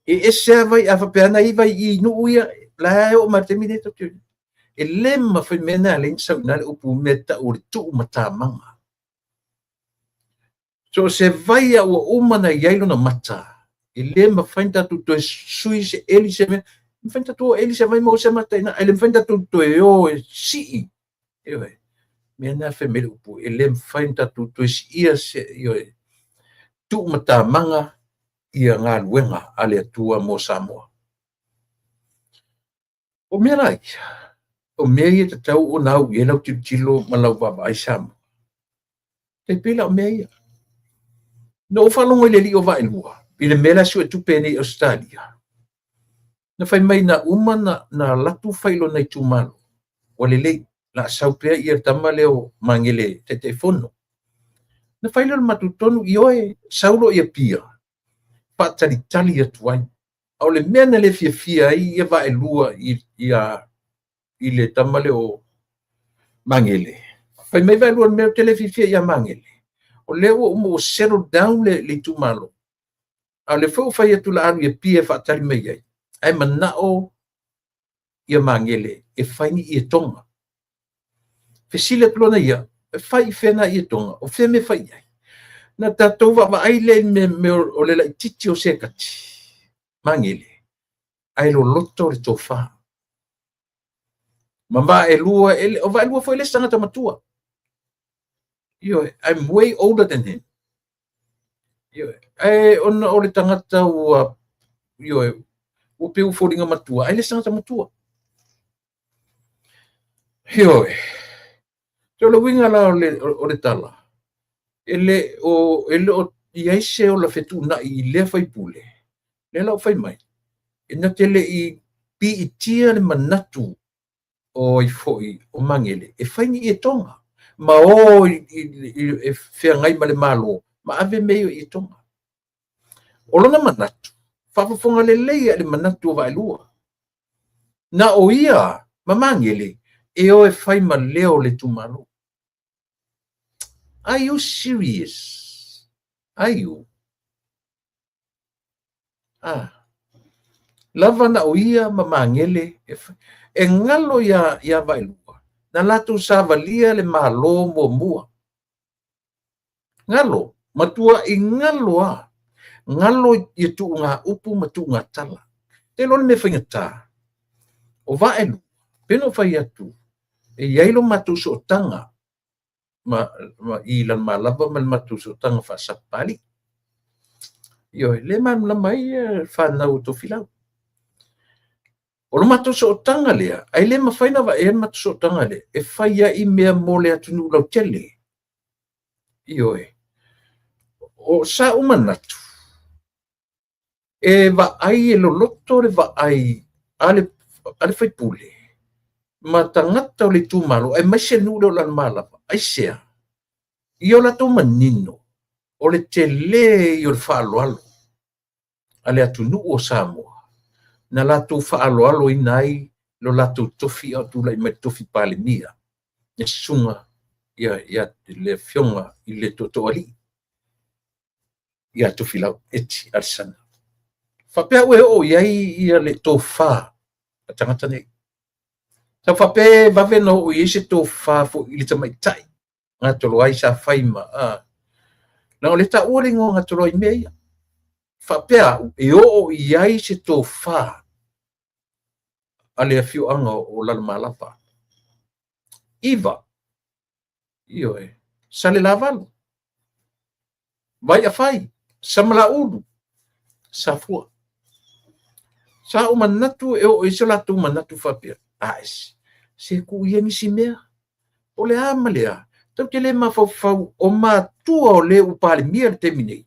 E ese lava vai, a faapea ana i vai i nuu ia, la e oo mai i le taimi lenei tatou te E le mafai mea na alai na sau i ina le upu mea tau o le tuumatamaga. So o se vai a ua uma na i ai lona mata, e le mafai ona tatou toe sui se eli se mea, e mafai ona tatou o eli se vai maua se mata i ina, ae le mafai ona tatou toe o e sii. Ioe. Mea na fai mai le upu, e le mafai ona tatou toe siia se, ioe, tuumatamaga ia galuega a le Atua mo Samoa. O mea la ia, o mea ia e tatau ona au i ai lau tilotilo ma lau vaavaai Samoa. E pei la o mea ia. Na ou faalogo i le alii o Vaaelua, i le mea la e suetupe nei i Ausetalia, na fai mai na uma na alu atu fai i lona itumalo, ua lelei, o le a sau pea le tama lea o Magele Taitaifono. Na fai lea o le matou tonu, ioe, sau loa i Apia, faatalitali atu ai. A o le mea na le fiafia ai ia Vaaelua i le tama lea o Magele, fai mai Vaaelua i le mea ou te le fiafia ia Magele, o lea ua uma ua settle down le itumalo, a o lea foi ua fai atu o le a alu i Apia e faatali mai ai, ae manao ia Magele e fai ni ietoga. Fesili atu loa ia, e fai i fea nā ietoga, o fea mea e fai i ai? Na tatou vaavaai lea i mea o le laitiiti o Sekati, Magele, ae loloto le tofa. Ma Vaaelua, o Vaaelua foi le isi tagata matua. Ioe, I'm way older than him. Ioe, ae ona o le tagata ua, ioe, ua pei ua foliga matua, ae le isi tagata matua. Ioe, so le uiga la o le tala, e le o i ai se ola fetuunai i lea faipule, lea la ua fai mai, e na te le i piitia le manatu o ai foi o Magele e fai ni ietoga ma o e feagai ma le Malo ma ave mea ia o ietoga. O lona manatu, faafofoga lelei lava i le manatu o Vaaelua, na o ia ma Magele e o e fai ma leo o le itumalo. Are you serious? Are you? Ah. Lava na o ia ma Magele e, e galo ia, ia Vaaelua, na latou savalia le Malo muamua. Galo, matuai galo a. Galo ia tuuga upu ma tuuga tala. Te iloa le mea faigata, o Vaaelua, pei ona ou fai atu, e i ai lo matou sootaga ma, ma i Lalomalava ma le matou sootaga faasapapalii. Ioe, le malamalama ai le fanau o Tofilau. O lo matou sootaga lea, ae le mafai ona avaea le matou sootaga lea e fai ai mea mo le atunuu lautele. Ioe. O sa ou manatu, e vaai e loloto le vaai a le faipule ma tagata o le itumalo, aemaise le nuu lea o Lalomalava. Aisea? Ia o latou manino o le tele ia o le faaaloalo a le atunuu o Samoa, na latou faaaloaloina ai lo latou tofi a o tulai mai le tofi Palemia, le susuga ia le afioga i le Tootooalii ia Tofilau Eti Alesana. Faapea au e oo i ai ia le tofa a tagata nei. Sa faapea e vave ona oo i ai se tofa foi i le tamaitai Gatoloai sa fai ma a. Leaga o lea e taua le igoa Gatoloai i mea ia. Faapea au e oo i ai se tofa a le afioaga o Lalomalava. 9. Ioe, Salelavalu, Vaiafai, Samalaulu, Safua. Sa ou manatu e oo i se latou manatu faapea, ae se tuu ia nisi mea. O le a ma le a, tatou te le mafaufau o matua o le ua Palemia i le taimi nei.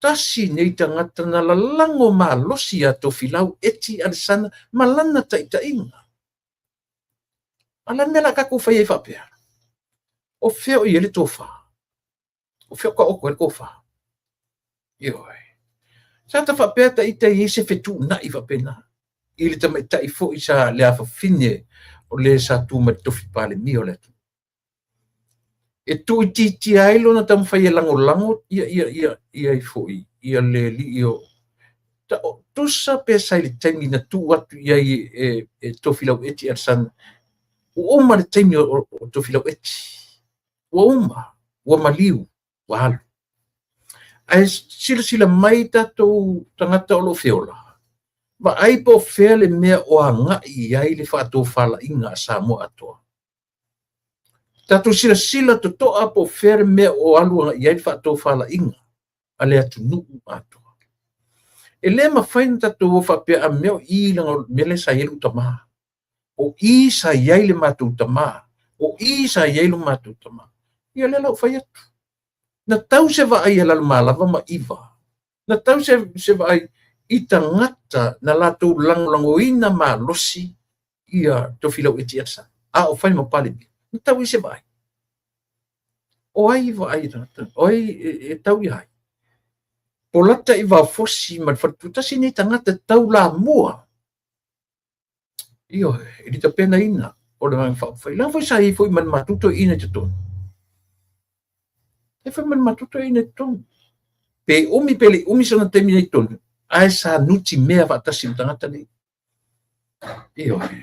Tasi nei tagata na lalago malosi ia Tofilau Eti Alesana ma lana taitaiga. A o le a le mea o le a tatou fai ai faapea? O fea o i ai le tofa? O fea o taoto ai le tofa? Ioe. Sa ta faapea ta ita i ai se fetuunai faapena i le tamaitai foi sa le afafine o le sa tu mai le tofi Palemia o le atunuu. E tuuitiitia ai lona taumafai e lagolago ia ia ia ia foi ia le alii o tusa pe sa i le taimi na tuu atu i ai e Tofilau Eti Alesana. Ua uma le taimi o Tofilau Eti. Ua uma, ua maliu, ua alu. Ae silasila mai tatou tagata o lo o feola, vaai po o fea le mea o agai i ai le faatofalaiga a Samoa atoa. Tatou silasila totoa po o fea le mea o alu agai i ai le faatofalaiga a le atunuu atoa. E le mafai ona tatou o faapea a mea o i leaga o le mea lea sa i ai lou tama. O i sa i ai le matou tama. O i sa i ai lo matou tama. Ia lea la ua fai atu. Na tau se vaai a Lalomalava ma Iva. Na tau se vaai i tagata na latou lagolagoina malosi ia Tofilau Eti Alesana, a o fai ma Palemia. Na tau i se vaai. O ai vaai tagata? O ai e tau ia ai? Polata i Vaofosi ma le faletua, tasi nei tagata taulamua. Ioe, i le tapenaina o le Vaega Faaupufai. Leaga foi sa i ai foi ma le matou toeaina i totonu. E fai ma le matou toeaina i totonu. Pe umi pe le umi sona taimi nei i totonu, ae sa nutimea faatasi ma tagata nei. Ioe.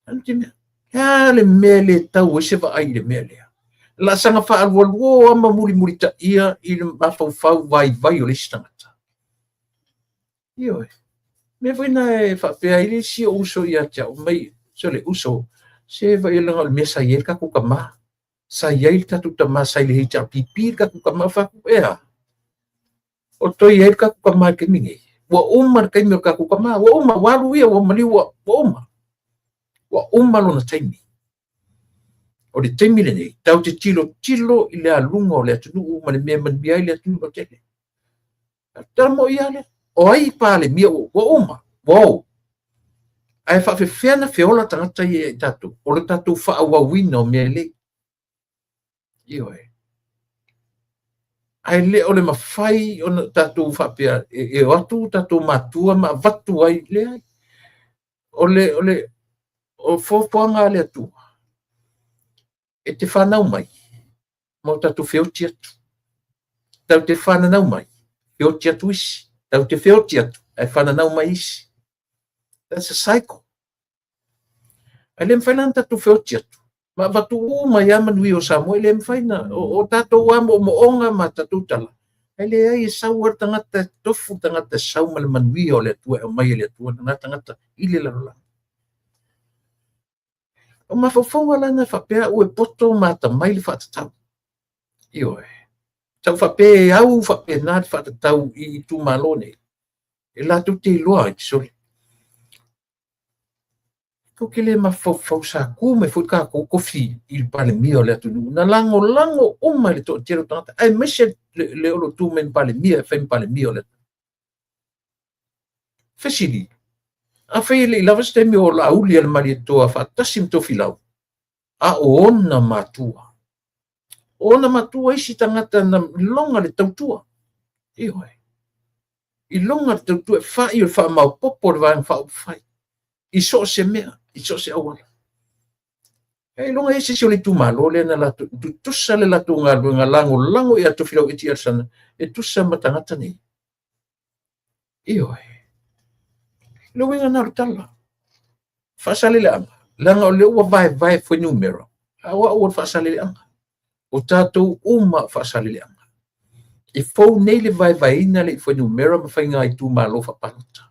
Sa nutimea. E a le mea le tau ai se vaai i le mea lea? Laasaga faaalualuo lava ma mulimulitaia i le mafaufau vaivai o le isi tagata. Ioe. Mea foi na e faapea ai le isi ou uso ia te au, mai, sole, uso, se vaai leaga o le mea sa i ai le tatou tama. Sa i ai le tatou tama sa i le HRPP le tatou tama, ou fai atu, e a? O toe i ai le tatou tama i le taimi nei. Ua uma le taimi o le tatou tama, ua uma, ua alu ia, ua maliu, ua uma. Ua uma lona taimi. O le taimi lenei, tatou te tilotilo i le aluga o le atunuu ma le mea e manuia ai le atunuu lautele. Tala moi lava lea. O ai Palemia ua uma, ua ou. Ae faafefea na feola tagata ia ia i tatou? O le tatou faaauauina o mea lelei. Ioe. Ae le o le mafai ona tatou faapea e o atu tatou matua ma avatu ai, leai. O le o le o fuafuaga a le Atua, e te fanau mai ma o tatou feoti atu. Tatou te fananau mai, feoti atu isi. Tatou te feoti atu, ae fananau mai isi. That's a cycle. Ae le mafai la ona tatou feoti atu ma avatu uma ai lava manuia o Samoa, e le mafai na o tatou lava moomooga ma tatou tala. Ae leai, e sau lava le tagata, e tofu le tagata e sau ma le manuia o le Atua e aumai e le Atua lena tagata i le lalolagi. O mafaufauga la na faapea au e poto ma atamai le faatatau. Ioe. Sa ou faapea e au faapena le faatatau i itumalo nei. E latou te iloa ai, sole. Tou te le mafaufau sa tu mai foi tatou tofi i le Palemia o le atunuu. Na lagolago uma e le toatele o tagata, aemaise le o lo o tu mai ma Palemia, e fai ma Palemia o le atunuu. Fesili, afai e le i lava se taimi o Laauli a le Malietoa faatasi ma Tofilau, a o ona matua. O ona matua isi tagata na iloga le tautua. Ioe. Iloga le tautua e fai o le faamaopoopo o le Vaega Faaupufai i so o se mea, i so o se auala. E iloga i se isi o le itumalo lea na latou tutusa le latou galuega lagolago ia Tofilau Eti Alesana e tusa ma tagata nei. Ioe. Le uiga na o le tala. Faasaleleaga, leaga o lea ua vaevae fuainumera, a o au o le faasaleleaga. O tatou uma o faasaleleaga. E fou nei le vaevaeina lea i fuainumera ma faiga itumalo faapalota.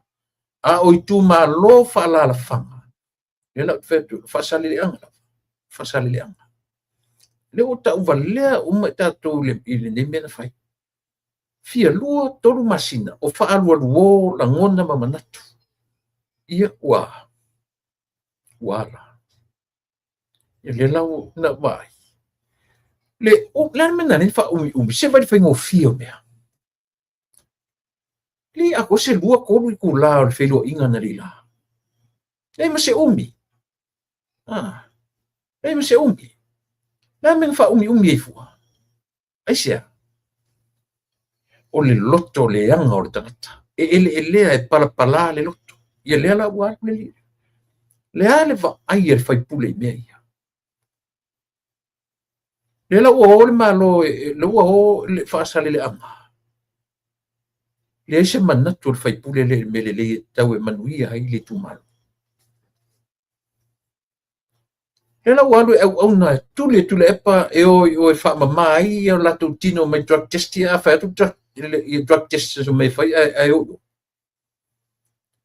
A o itumalo faalaalafaga, lea la ou te fai atu, faasaleleaga lava, faasaleleaga. Lea ua tauvalea uma i tatou i lenei mea na fai. Fia 2, 3 masina o faaalualuo lagona ma manatu. Ia ua ala. Ia lea la ua na vaai. Le le a le mea na faaumiumi, se vaai le faigofie o mea. Le atoa se 2, 3 itula o le feiloaiga na leila. Leai ma se umi. Leai ma se umi. Le a le mea na faaumiumi ai fua? Aisea? O le loto leaga o le tagata. E eleelea e palapala le loto. Ia lea la ua alu le lii. Le a le vaai a le faipule i mea ia? Lea la ua o le Malo, lea ua o le Faasaleleaga. Leai se manatu o le faipule lea i le mea lelei e tatau e manuia ai le itumalo. Lea la ua alu e auauna e tuli e Tuilaepa e o i o e faamama ai ia latou tino mai drug test ia. A fai atu drug, ia drug test e omai e fai ae o i o.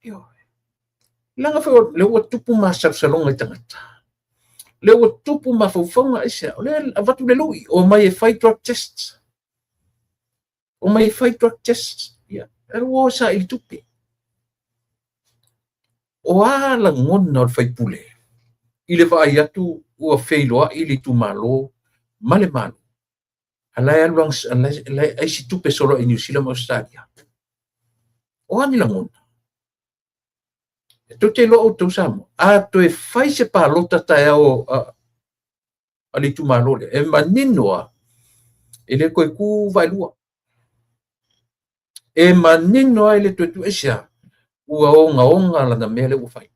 Ioe. Leaga foi lea ua tupu masalosaloga i tagata. Lea ua tupu mafaufauga aisea? O lea e avatu le lui, omai e fai drug test. Omai e fai drug test. Ia, ae ua o e saili tupe. O a lagona o le faipule i le vaai atu ua feiloai le itumalo ma le Malo, a la e alu la e aisi tupe solo i Niu Sila ma Ausetalia? O a ni lagona? E tou te iloa outou Samoa, a toe fai se palota taeao a le itumalo lea, e manino lava, e le toe tu Vaelua. E manino lava e le toe tu. Aisea? Ua ogaoga lana mea lea ua fai.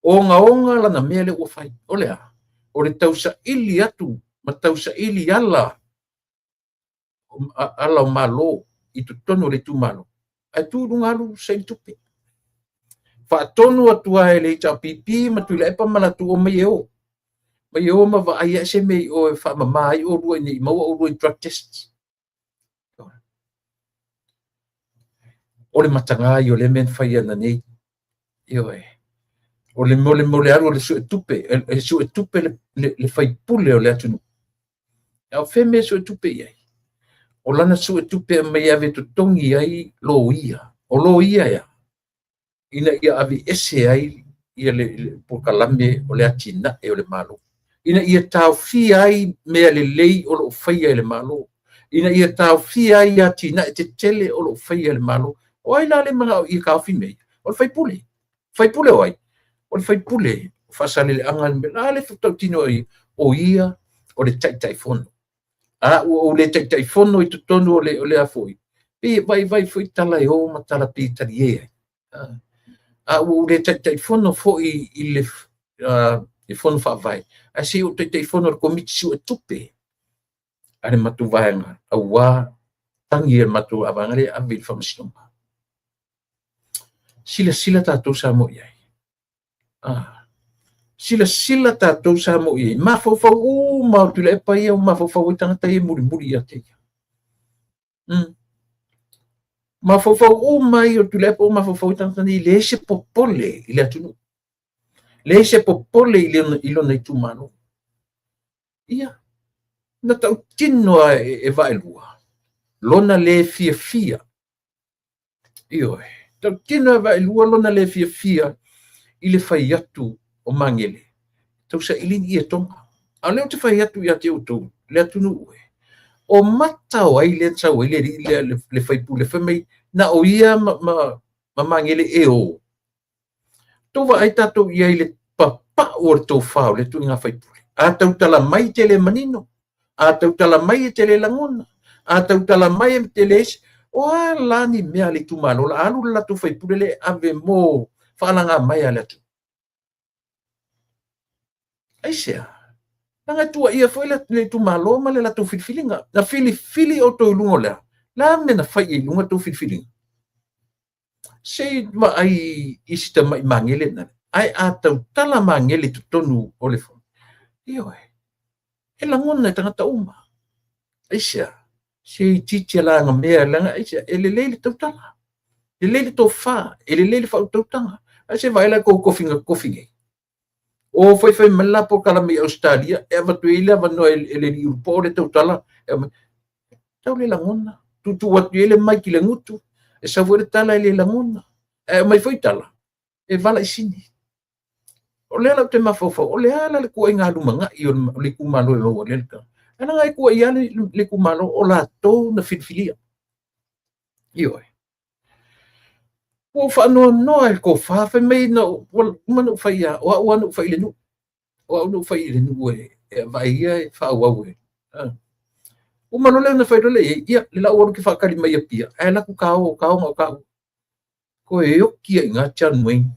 Ogaoga lana mea lea ua fai. O le a? O le tausaili atu ma tausaili ala ala o Malo i totonu o le itumalo, ae tu i luga alu saili tupe. Faatonu atu lava e le HRPP ma Tuilaepa ma latou omai e o. Mai e o ma vaai ae se mea i o e faamama ai oulua ina i maua oulua i drug tests. O le mataga ia o lea mea na fai ananei. Ioe. O le mo le mo le alu o le suetupe, e suetupe le faipule o le atunuu. A o fea mea e suetupe i ai? O lana suetupe e aumai e ave e totogi ai loia. O loia e a? Ina ia aveese ai ia le polokalame o le atinae o le Malo. Ina ia taofia ai mea lelei o lo o faia e le Malo. Ina ia taofia ai atinae tetele o lo o faia e le Malo. O ai la le manao ia taofi mea ia? O le faipule. Faipule o ai? O le faipule o Faasaleleaga la le tautino ai, o ia o le Taitaifono. A ua ou le Taitaifono i totonu o le a foi, pei e vaivai foi tala e o ma tala pei e talie ai. A ua ou le Taitaifono foi i le Fono Faavae, ae se i ou Taitaifono i le Komiti Suetupe a le matou vaega, aua tagi a le matou vaega lea e ave i le Faamasinoga. Silasila tatou Samoa i ai. Silasila tatou Samoa i ai. Mafaufau uma o Tuilaepa ia, mafaufau ai tagata ia mulimuli ia te ia. Mafaufau uma ia o Tuilaepa, mafaufau ai tagata nei, leai se popole i le atunuu. Leai se popole i lona itumalo. Ia, na tautino lava e Vaelua lona le fiafia. Ioe, tautino e Vaelua lona le fiafia i le fai atu o Magele, tausaili ni ietoga. A o lea ou te fai atu ia te outou, le atunuu e, o mata o ai lea na sau ai le alii lea, le faipule, fai mai, na o ia ma Magele e o. Tou vaai tatou i ai i le papau o le tofa o lea ituaiga faipule. A tautala mai e te le manino, a tautala mai e te le lagona, a tautala mai e te le ese. O a la ni mea a le itumalo la alu le latou faipule lea e ave mo faalaga mai a le atunuu. Aisea? Leaga e tuuaia foi le itumalo ma le latou filifiliga. Na filifili outou i luga o le a? Le a mea na fai i luga tou filifiliga? Se i vaai i si tamai Magele na, ae a tautala Magele i totonu o le fono, ioe, e lagona e tagata uma. Aisea? Se itiiti e lagamea, leaga aisea? E lelei le tautala, lelei le tofa, e lelei le faautautaga. Ae se vaai la i kou tofiga totofi nei. O faifai mai le la polokalame i Ausetalia e avatu ai le avanoa e le alii ulupoo le tautala e aumai. Tau le lagona, tuutuu atu i ai le mic i le gutu, e sau foi le tala e le lagona. Ae aumai foi tala, e vala i sini. O lea la ou te mafaufau, o le a la le tuuaiga lumanai o le itumalo e maua ai le tala. Ae leaga e tuuaia le itumalo o latou na filifilia. Ioe. Ua ou faanoanoa i le tofa, fai mai na ua uma ona ou fai ia, o au lava na ou fai i le nuu. O au na ou fai i le nuu e vaai ia e faaauau e. Uma loa lea ona fai loa lea i ai, ia, le la ua alu e faatali mai i Apia, ae alu atu ta o, ta o na o taua. Toe oki ai i ina John Wayne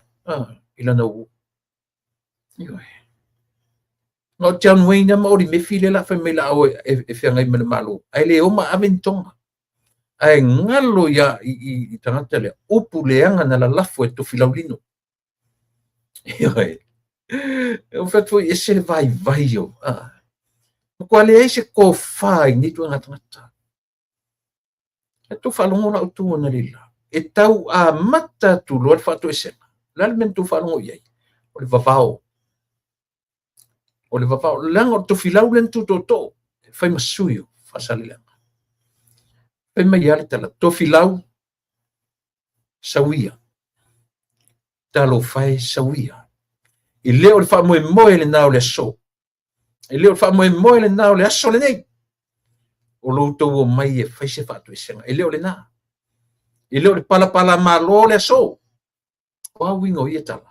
i lana uo. Ioe. Na o John Wayne ma Oli Murphy lea la fai mai la o e feagai ma le Malo, ae le o ma ave ni toga. Ae galo ia i tagata lea, upu leaga na lalafo e Tofilau Lino. Ioe. E fai atu foi ese le vaivai o. Matua leai se tofa i nei ituaiga tagata. E tou faalogo la outou analeila. E tau amata atu loa le faatoesega. O le a le mea na tou faalogo i ai? O le vavao. O le vavao. Leaga o le Tofilau lea na tu tootoo e fai ma sui o Faasaleleaga. Fai mai lava le tala, Tofilau, sauia. Talofa e, sauia. E le o le faamoemoe lena o le aso. E le o le faamoemoe lena o le aso lenei. O lo outou omai e fai se faatoesega. E le o lena. E le o le palapala malo le aso. O a uiga o ia tala?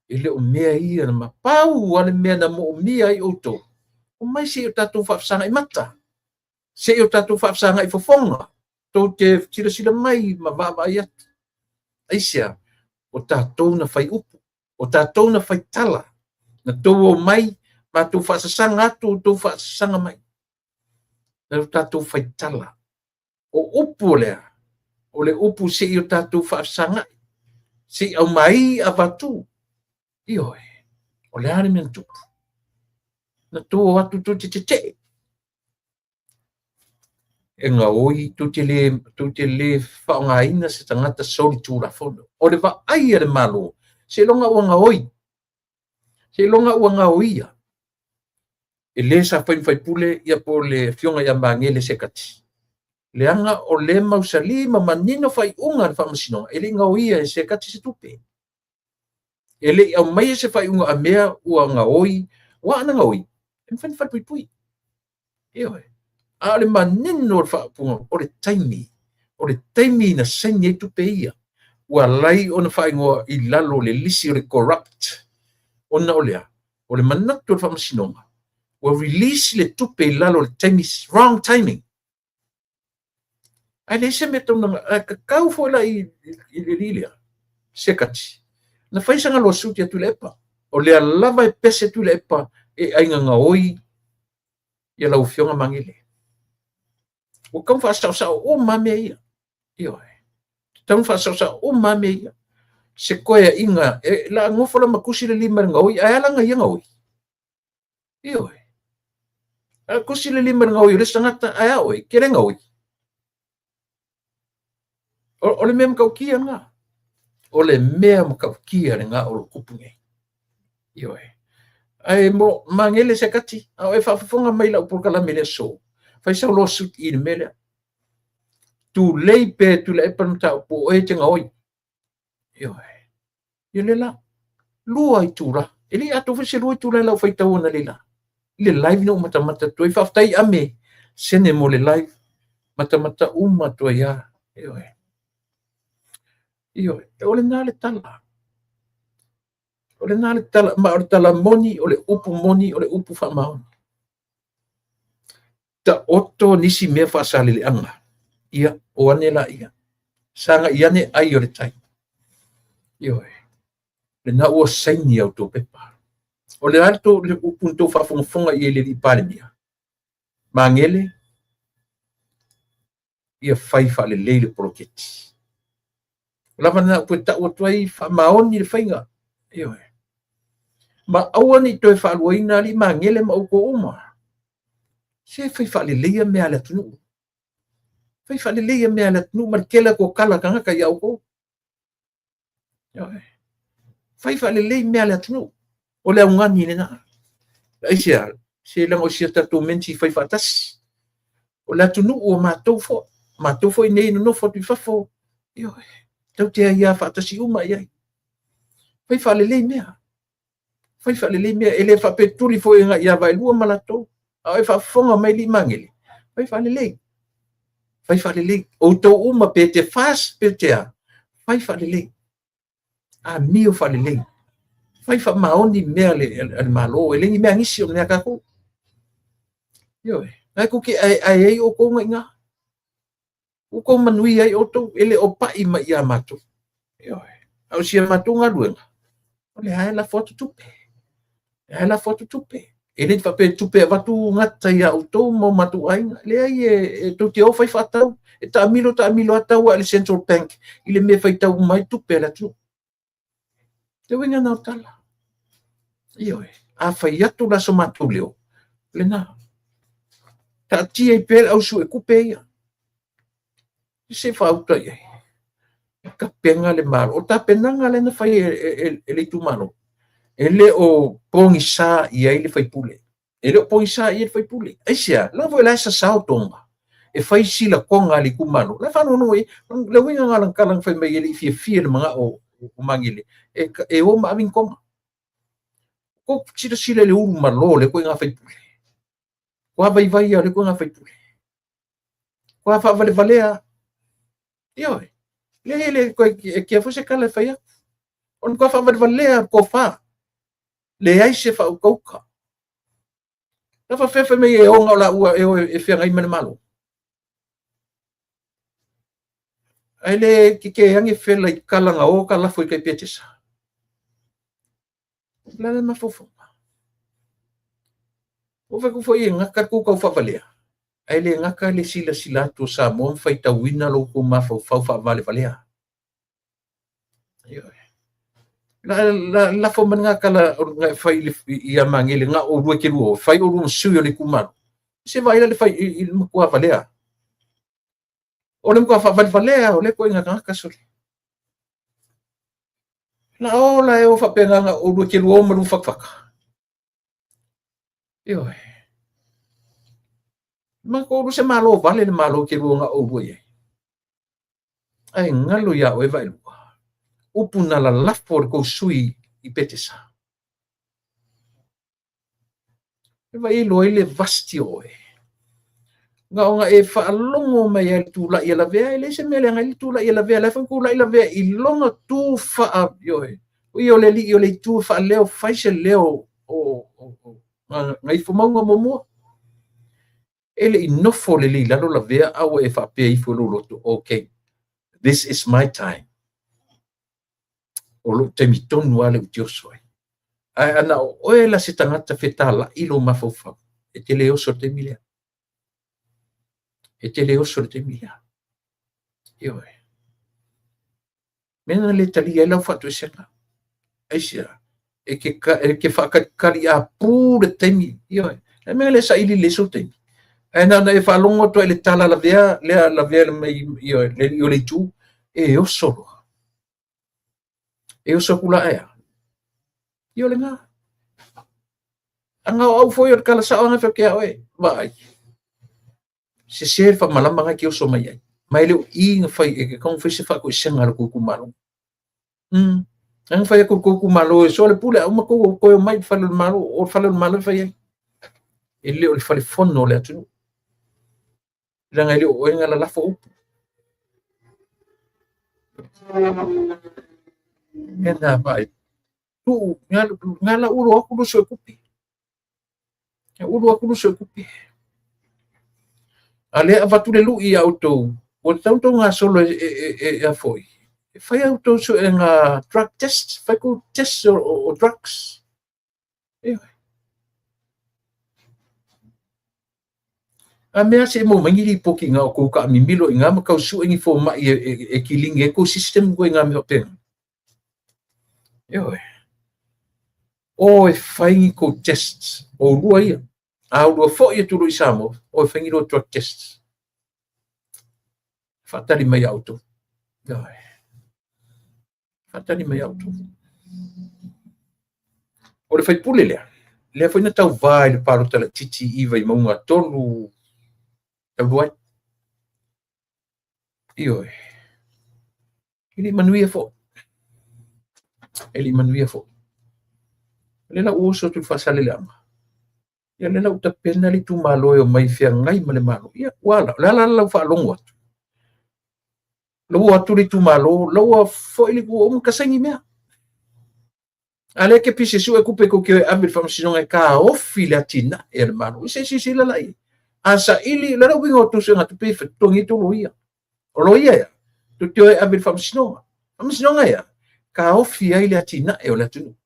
E le o mea ia na mapau a le mea na moomia ai outou. Omai se i o tatou faafesagai mata. Se i o tatou faafesagai fofoga. Tou te silasila mai ma vaavaai atu. Aisea, o tatou na fai upu. O tatou na fai tala. Na tou omai, matou faasasaga atu, outou faasasaga mai. Na o tatou fai tala. O upu o lea, o le upu se i o tatou faafesagai, se i aumai avatu. Ioe, o le a le mea na tupu? Na tou o atu tou te tetee. E gaoi, tou te le faaaogaina se tagata solitulafono. O le vaai a le Malo, seiloga ua gaoi. Seiloga ua gaoia. E le sa fai ma faipule ia po o le afioga ia Magele Sekati. Leaga o le mausali ma manino faaiuga a le Faamasinoga, e le i gaoia e Sekati se tupe. E le i aumaia se faaiuga a mea ua gaoi, ua ana gaoi, e mafai ona falepuipui. Ioe. A o le manino o le faaupuga, o le taimi. O le taimi na saini ai tupe ia. Ua alai ona faaigoa i lalo o le lisi o le corrupt. Ona o lea, o le manatu o le Faamasinoga, ua release le tupe i lalo o le taimi, wrong timing. Ae leai se mea tau na, ae tatau foi la i le alii lea, Sekati, na fai sana lawsuit ia Tuilaepa. O lea lava e pese Tuilaepa e aiga gaoi ia lau afioga Magele. Ua tatau ona faasaosao uma lava mea ia. Ioe. Tatau ona faasaosao uma lava mea ia. Se toeaiga, e, la nofo la ma tusi le lima i le gaoi, ae ala na ia gaoi. Ioe. A tusi le lima i le gaoi o le isi tagata, ae a oe, ke le gaoi. O le mea matautia lena. O le mea matautia lena o lo tupu nei. Ioe. Ae mo Magele Sekati, a o e faafofoga mai lau polokalame i le aso, fai sau lawsuit i le mea lea. Tulei pe Tuilaepa le mataupu o oe e te gaoi. Ioe. Ia le la, 2 itula. E le i atoa foi se 2 itula i lau faitau analeila. I le live na ou matamata atu ai. Faafetai ame sene mo le live. Matamata uma atu ai lava. Ioe. Ioe. O lena le tala. O lena le tala. Ma o le tala moni, o le upu moni, o le upu faamaoni. Taoto nisi mea faasaleleaga. Ia, o ane laia. Sagai ane ai o le tai. Ioe. Lena ua saini a outou pepa. O le a le tou le upu na tou faafogafoga i ai i le alii Palemia? Magele, ia fai faalelei le poloketi. O lava lena upu e tau atu ai faamaoni le faiga. Ioe. Ma aua ne i toe faaluaina alii Magele ma outou uma. Se fai faaleleia mea a le atunuu. Fai faaleleia mea a le atunuu ma le tele atu o tala a tagata ia outou. Ioe. Fai faalelei mea a le atunuu. O le augani lena. Aisea, se leaga o si a tatou mea na fai faatasi. O le atunuu o matou foi. Matou foi nei nonofo atu i fafo. Ioe. Tau te aia faatasi uma i ai. Fai faalelei mea. Fai faalelei mea. E le faapetuli foi ia Vaelua ma latou. A o e faafofoga mai alii Magele. Fai faalelei. Fai faalelei. Outou uma pe te FAST pe te a. Fai faalelei. Amio faalelei. Fai faamaoni mea a le Malo. E le ni mea nisi o mea tatou. Ioe. Ae tou te aeae ai outou na i ina. Ua manuia ai outou, e le o pai mai ia matou. Ioe. A o si a matou galuega, o lea e lafo atu tupe. Ae lafo atu tupe. E le faapea tupe e avatu gata ia outou ma o matou aiga. Leai, e tou te o fai faatau. E taamilo taamilo lava tau a i le Central Bank i le mea e faitau uma ai tupe a le atunuu. Le uiga lena o le tala. Ioe. A fai atu la so matou leo, o lena. Taatia ai pea le au suetupe ia. Se faauta i ai. Tapena le Malo. O le tapenaga lea na fai e le itumalo, e le o pogisa i ai le faipule. E le o pogisa i ai le faipule. Aisea? Leaga foi o la e sasao Toga e fai silakoga a le itumalo. O la e faalogologo i ai. Le uiga lena o lana tala na fai mai ai e le i fiafia i le manao o Magele e o ma ave ni toga. Tou silasila i le ulumalo o lea ituaiga faipule. Matua vaivai lava o lea ituaiga faipule. Matua faavalevalea lava. Ioe. Leai e le toe etea foi se tala e fai atu. O le matua faavalevalea o le tofa. Leai se faautauta. Na faapefea fai mai e ona o laua e o e feagai ma le Malo. Ae le tetee ane fela i tala na o ta lafo i tai Petesa. O le a le mafaufauga? Ua fai atu foi e gata le tou taufaavalea, ae le gata le silasila atu o Samoa ma faitauina lo outou mafaufau faavalevalea. Ioe. La lafo mai lena tala na e fai ia Magele na oulua e te lua o, fai oulua ma sui o le itumalo. Se vaai la le fai i le matua valea. O le matua faavalevalea o lea ituaiga tagata sole. La o la e o faapena na oulua e te lua o ma lua fatafata. Ioe. Ma ko se malo vale le malo ke lua na oulua i ai. Ae galo iā oe Vaelua. Upu na lalafo e le tou sui i Petesa. E vaai iloa ai le vasti o oe. Na ona e faalogo mai ai le tulai a Lavea, e leai se mea leaga ai le tulai a Lavea, la e foi tulai Lavea i lona tu faa, ioe, o ia o le alii o le itu e faaleo, fai se leo o Gagaifomauga muamua. E le i nofo lelei i lalo Lavea a ua e faapea ifo i lou loto, okay, this is my time. O lou taimi tonu lava lea ou te oso ai. Ae ana o oe la se tagata fetalai lou mafaufau, e te le oso i le taimi lea. E te le oso i le taimi lea. Ioe. Mea na le talia ai lau faatoesega. Aisea? E ke, e ke faakalitali a pū le taimi. Ioe. Le mea le saili le sou taimi. Ae na ona e faalogo atu ai le tala lavea, lea lavea le mai, ioe, le alii o le itu, e oso loa. E oso atu la ea. Ia o lena. Anga o au foi o le tala sao anga fai ia oe, vaai. Sese le faamalama na e te oso mai ai. Ma e le o i na fai e ke kaunga fai se faatoesega a le tou itumalo. Ana fai atu le tou itumalo e soa le pule a uma tou toe omai i le fale o le Malo, o le fale o le Malo e fai ai. E le o le fale fono o le atunuu. Leaga e le o oe na lalafo upu. Mea na vaai. Tuu, nga la ulu atu lu suetupe. Ulu atu lu suetupe. A lea avatu le lui ia outou, ua tatau ona outou gasolo e a foi. E fai a outou suega drug test, fai tou test o drugs. Ioe. A mea se i maua mai ni lipoti i ina o tou taamimilo i ina ma tau sue ni fomai e kilini ai tou system koe i ngā mea faapena. Ioe. O e fai ni tou tests, oulua ia. A oulua foi atu loa i Samoa, o e fai ni lua drug tests. Faatali mai ia outou. Ioe. Faatali mai ia outou. O le faipule lea, lea foi na tauvā i le palota laitiiti i Vaimauga 3 talu ai. Ioe. E le i manuia foi. E le i manuia foi. O lea la ua oso atu i le Faasaleleaga. Ia lea la ua tapena le itumalo e omai e feagai ma le Malo. Ia, ua ala, o le a la lau faalogo atu? La ua o atu le itumalo, la ua foi le ua uma ta saini mea. A lea e te pisi e sue tupe tou te o e ave i le faamasinoga e taofi le atinae a le Malo. Se i silasila la i ai. A saili, o le a le uiga o tou suega tupe e totogi ai tou loia? O loia ea, tou te o e ave i le faamasinoga. Faamasinoga ea, taofi ai le atinae o le atunuu.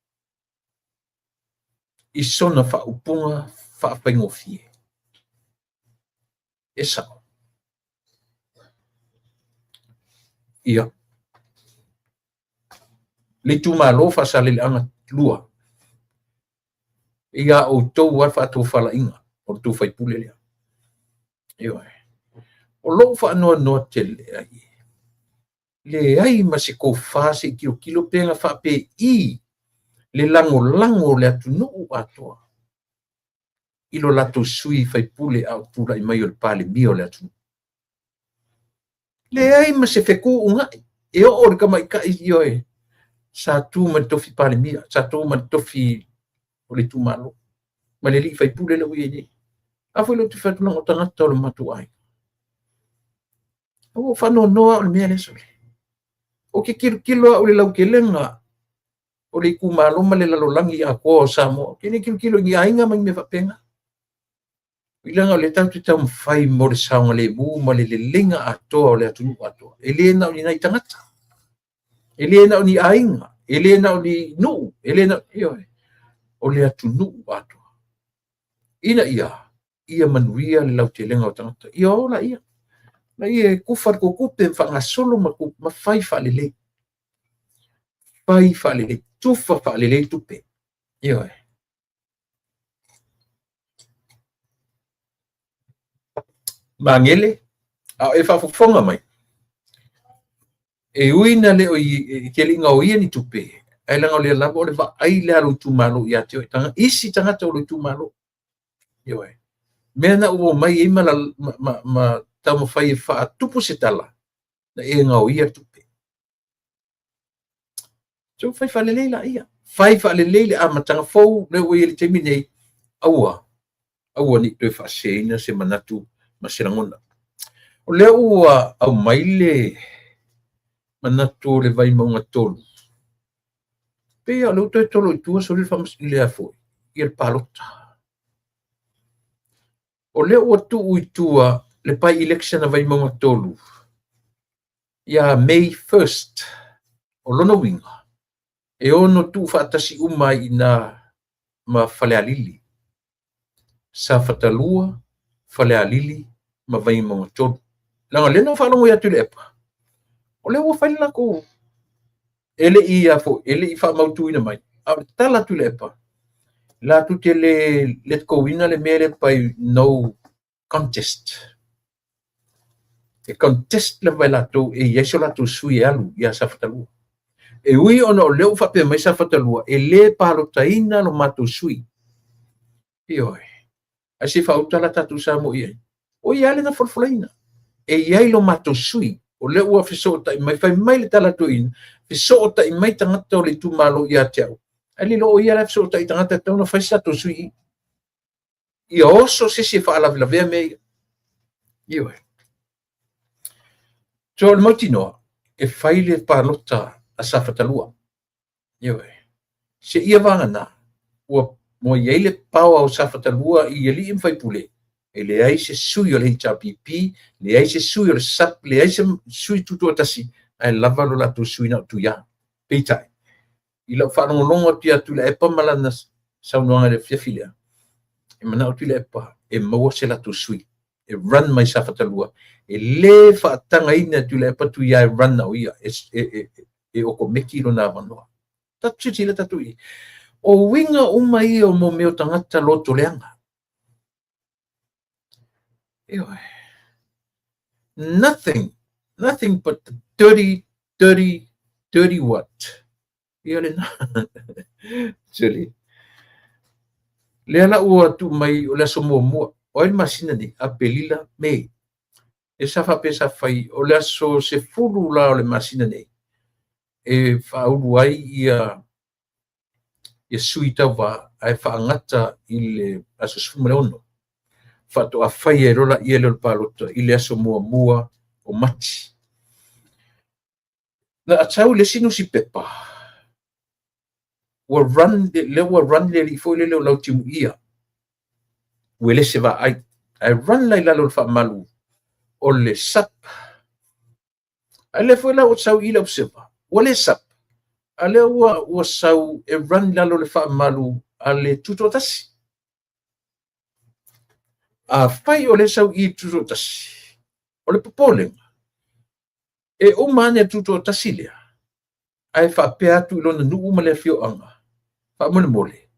I sona faaupuga faafaigofie. E sao. Ia. Le itumalo Faasaleleaga 2. Ia outou lava le faatofalaiga o le tou faipule lea. Ioe. O lou faanoanoa tele ai, leai ma se tofa se i tilotilo pe na faapei le lagolago o le atunuu atoa i lo latou sui faipule a o tulai mai o le Palemia o le atunuu. Leai ma se fetuunai e oo le tamaitai, ioe, sa tu ma le tofi Palemia, sa tu ma le tofi o le itumalo, ma le alii faipule lea ua i ai nei. A foi lea ou te fai atu leaga o tagata o le matou aiga. Ua ou faanoanoa au i le mea lea, sole. Ou te tilotilo au i le lautelega o le itumalo ma le lalolagi atoa o Samoa. Ou te le tilotilo i ni aiga ma ni mea faapena. Leaga o lea tatou te taumafai mo le saogalemu ma le leleiga atoa o le atunuu atoa. E le na o ni nai tagata, e le na o ni aiga, e le na o ni nuu, e le na o... Ioe, o le atunuu atoa. Ina ia, ia manuia le lautelega o tagata. Ia o laia. Laia e tufa le tou tupe ma faagasolo ma fai faalelei. Fai faalelei. Tufa faalelei tupe. Ioe. Magele, a o e faafofoga mai, e ui na le o i, te le i gaoia ni tupe, ae leaga o lea lava o le vaai lea a lou itumalo ia te oe, isi tagata o lou itumalo. Ioe. Mea na ua omai ai ma taumafai e faatupu se tala, na e gaoia le tupe. So fai faalelei laia. Fai faalelei le amataga fou lea ua i ai i le taimi nei, aua, aua ne i toe faaseseina se manatu ma se lagona. O lea ua aumai le manatu o le Vaimauga 3, pei lava o lea ua toe tolo i tua soli le a foi, ia le palota. O lea ua tuu i tua le by-election a Vaimauga 3 ia May 1st. O lona uiga, e ono tuufaatasi uma ai i ina ma Falealili, Safata 2, Falealili ma Vaimauga 3. Leaga o lea na ou faalogo ia Tuilaepa, o lea ua fai le latou, e le i a foi, e le i faamautuina mai, a o le tala a Tuilaepa, latou te le let go-ina le mea lea by no contest. E contest lava e latou e i ai so latou sui e alu ia Safata 2. E ui ona o lea ua faapea mai Safata 2, e le palotaina lo matou sui. Ioe. Ae se i faauta la tatou Samoa i ai. O ia le na folafolaina. E i ai lo matou sui. O lea ua fesootai mai, fai mai le tala toeaina, fesootai mai tagata o le itumalo ia te au. Ae le iloa o ia la e fesootai tagata e tatau ona fai se tatou sui i. Ia oso se isi e faalavelavea mea ia. Ioe. So o le mautinoa, e fai le palota a Safata 2. Ioe. Se ia vagana, ua i ai le power o Safata 2 i alii ma faipule, e leai se sui o le HRPP, leai se sui o le SAP, leai se sui tutoatasi, ae lava lo latou sui na o Tuia. Peitai, i lau faalogologo atu ia Tuilaepa ma lana saunoaga i le afiafi lea, e manao Tuilaepa e maua se latou sui, e run mai Safata 2, e le faatagaina e Tuilaepa Tuia e run na o ia, e okomeki lona avanoa. Tatou silasila tatou i ai. O uiga uma ia o mo mea o tagata loto leaga. Ioe. Nothing, nothing but the dirty, dirty, dirty what? Ia lena. Sole. Lea la ua tuu mai o le aso muamua. O ai le masina nei? Aperila, Mei. E sa faapea sa fai o le aso 10 la o le masina nei e faaulu ai ia sui tauva ae faagata i le aso 16. Faatoa fai ai loa laia lea o le palota i le aso muamua o Mati. Na atau i le isi nusipepa, ua run, lea ua run le alii foi lele o Lautimuia, Uelese Vaai, ae run la i lalo o le faamalu o le SAP. Ae lea foi la ua sau i le Observer, ua le SAP, a lea ua sau e run i lalo o le faamalu a le Tutoatasi. Afai o lea e sau i i le Tutoatasi, o le popolega, e uma ane le Tutoatasi lea, ae faapea atu i lona nuu ma le afioaga, faamolemole,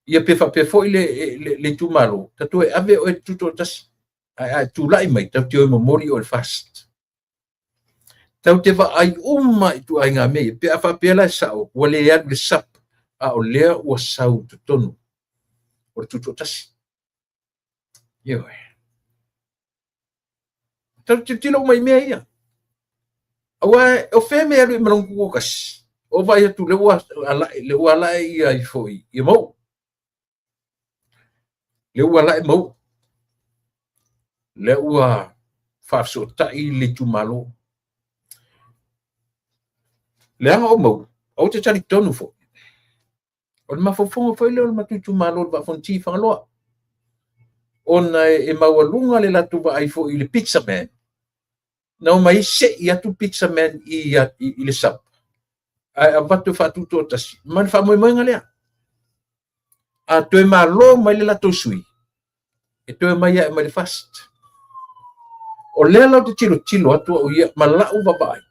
ia pe faapea foi le, le, le itumalo, ta toe ave oe i le Tutoatasi, ae a e tulai mai, tatou te o e momoli oe i le FAST. Tatou te vaai uma i ituaiga mea ia, pe a faapea la e sao, ua le alu i le SUPP, a o lea ua sau i totonu o le Tutoatasi. Ioe. Tatou te tilotilo uma i mea ia. Aua o fea mea e alu ai ma lona Tutoatasi? O vaai atu lea ua alae, lea ua alae ia ifo i ia Mauu. Lea ua alae Mauu. Lea ua faafesootai le itumalo. Leaga o Mauu, ou te talitonu foi, o le mafaufauga foi lea o le matou itumalo o le Vaa Fonoti i Fagaloa, ona e maualuga le latou vaai foi i le pizza man. Na omai sei atu pizza man i, i, i le SUPP, ae avatu e faatutoatasi ma le faamoemoega lea. A toe malo mai le latou sui, e toe omai ae mai le FAST. O lea la ou te tilotilo atu au ia ma lau vaavaai,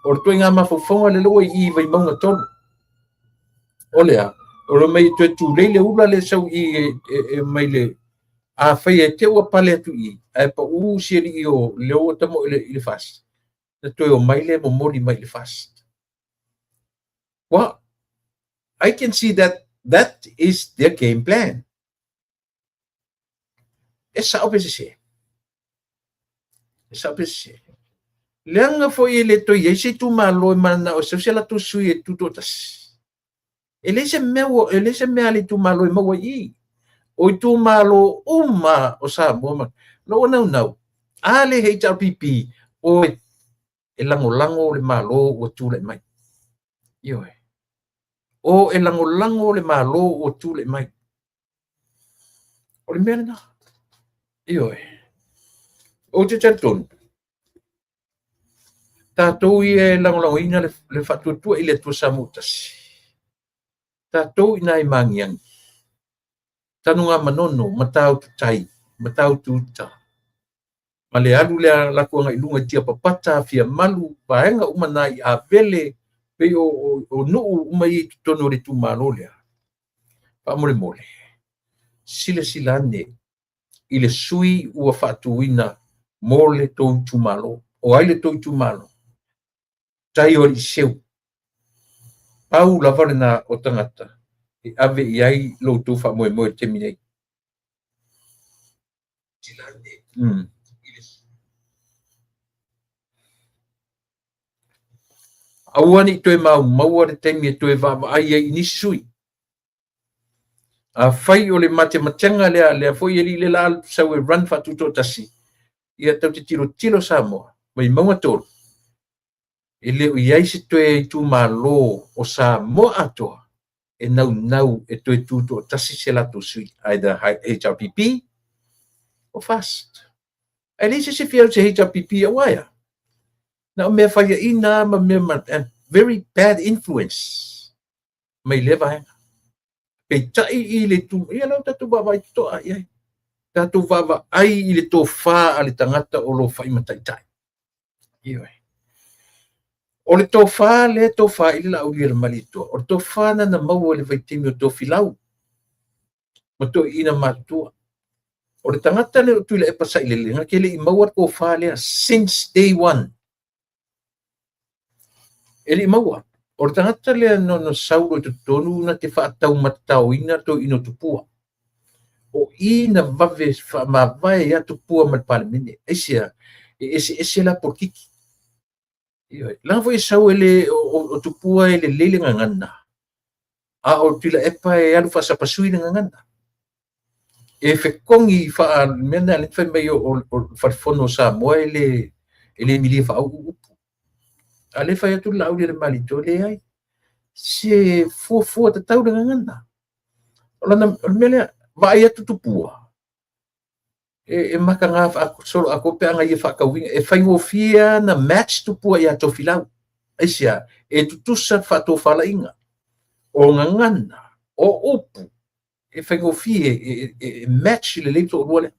o le ituaiga mafaufauga lea ua i i Vaimauga 3. O le a? O le omai e toe tulei le ula lea e sau i e, e, e mai le afai e te ua pale atu i ae pau si alii o lea ua tamo i le, i le FAST, na toe omai lea momoli mai i le FAST. Well, I can see that that is their game plan. E sao pe sese. E sao pe sese. Leaga foi e le toe i ai se itumalo e mananao e sau se latou sui e tutoatasi. E leai se mea ua, e leai se mea a le itumalo e maua i i. O itumalo uma o Samoa ma lou naunau, a le HRPP, o e lagolago le Malo ua tulai mai. Ioe. O e lagolago le Malo ua tulai mai. O le mea lena. Ioe. Ou te talitonu, tatou ia e lagolagoina le, le faatuatua i le Atua Samoa tasi. Tatou i nai magiagi. Tanugamanono, Matautu tai, Matautu uta. Ma le alu lea latou agai i luga i Tiapapata, Afiamalu, vaega uma na i Avele, pei o, o, o nuu uma ia i totonu o le itumalo lea. Faamolemole, silasila ane i le sui ua faatuina mo le tou itumalo. O ai le tou itumalo? Tai o Aliseu. Pau lava lena o tagata e ave i ai lo outou faamoemoe i le taimi nei. Mm. Aua ne i toe maumaua le taimi e toe vaavaai ai i nisi sui. Afai o le matematega lea, lea foi e alii le la sau e run faatutoatasi, ia tatou te tilotilo Samoa, Vaimauga 3, e le o i ai se toe itumalo o Samoa atoa e naunau e toe tutoatasi se latou sui, either HRPP o FAST. Ae leai se isi e fia alu i se HRPP aua e a? Na o mea faiaina ma mea ma, very bad influence mai lea vaega. Peitai i le itu, ia lea ua tatou vaavaai totoa i ai. Tatou vaavaai i le tofa a le tagata o lo o fai ma taitai. Ioe. O le tofa lea e tofa i le Laaulialemalietoa, o le tofa na na maua i le vaitaimi o Tofilau ma toeaiina matutua. O le tagata lea o Tuilaepa Sailele, na te le i maua le tofa lea since day one. E le i maua. O le tagata lea na ona sau loa i totonu na te faataumatataoina toeaiina o Tupua. O i na vave faamavae ai lava Tupua ma le Palemene. Aisea? E eseese la polokiki. Ioe. Leaga foi e sau e le, o, o Tupua e lelei le gagana, a o Tuilaepa e alu faasapasui le gagana. E fekogi faa mea na fai mai o, o, o Falefono o Samoa e le, e le milia faauu upu. A le fai atu le Laaulialemalietoa, leai. Se fuafua tatau le gagana. O lana, o le mea lea, vaai atu Tupua, e, e mataga faasolo atoa pe ana ia faatauina, e faigofie lava na match Tupua ia Tofilau. Aisea? E tutusa le faatofalaiga. O gagana, O upu e faigofie e match lelei le toalua lea.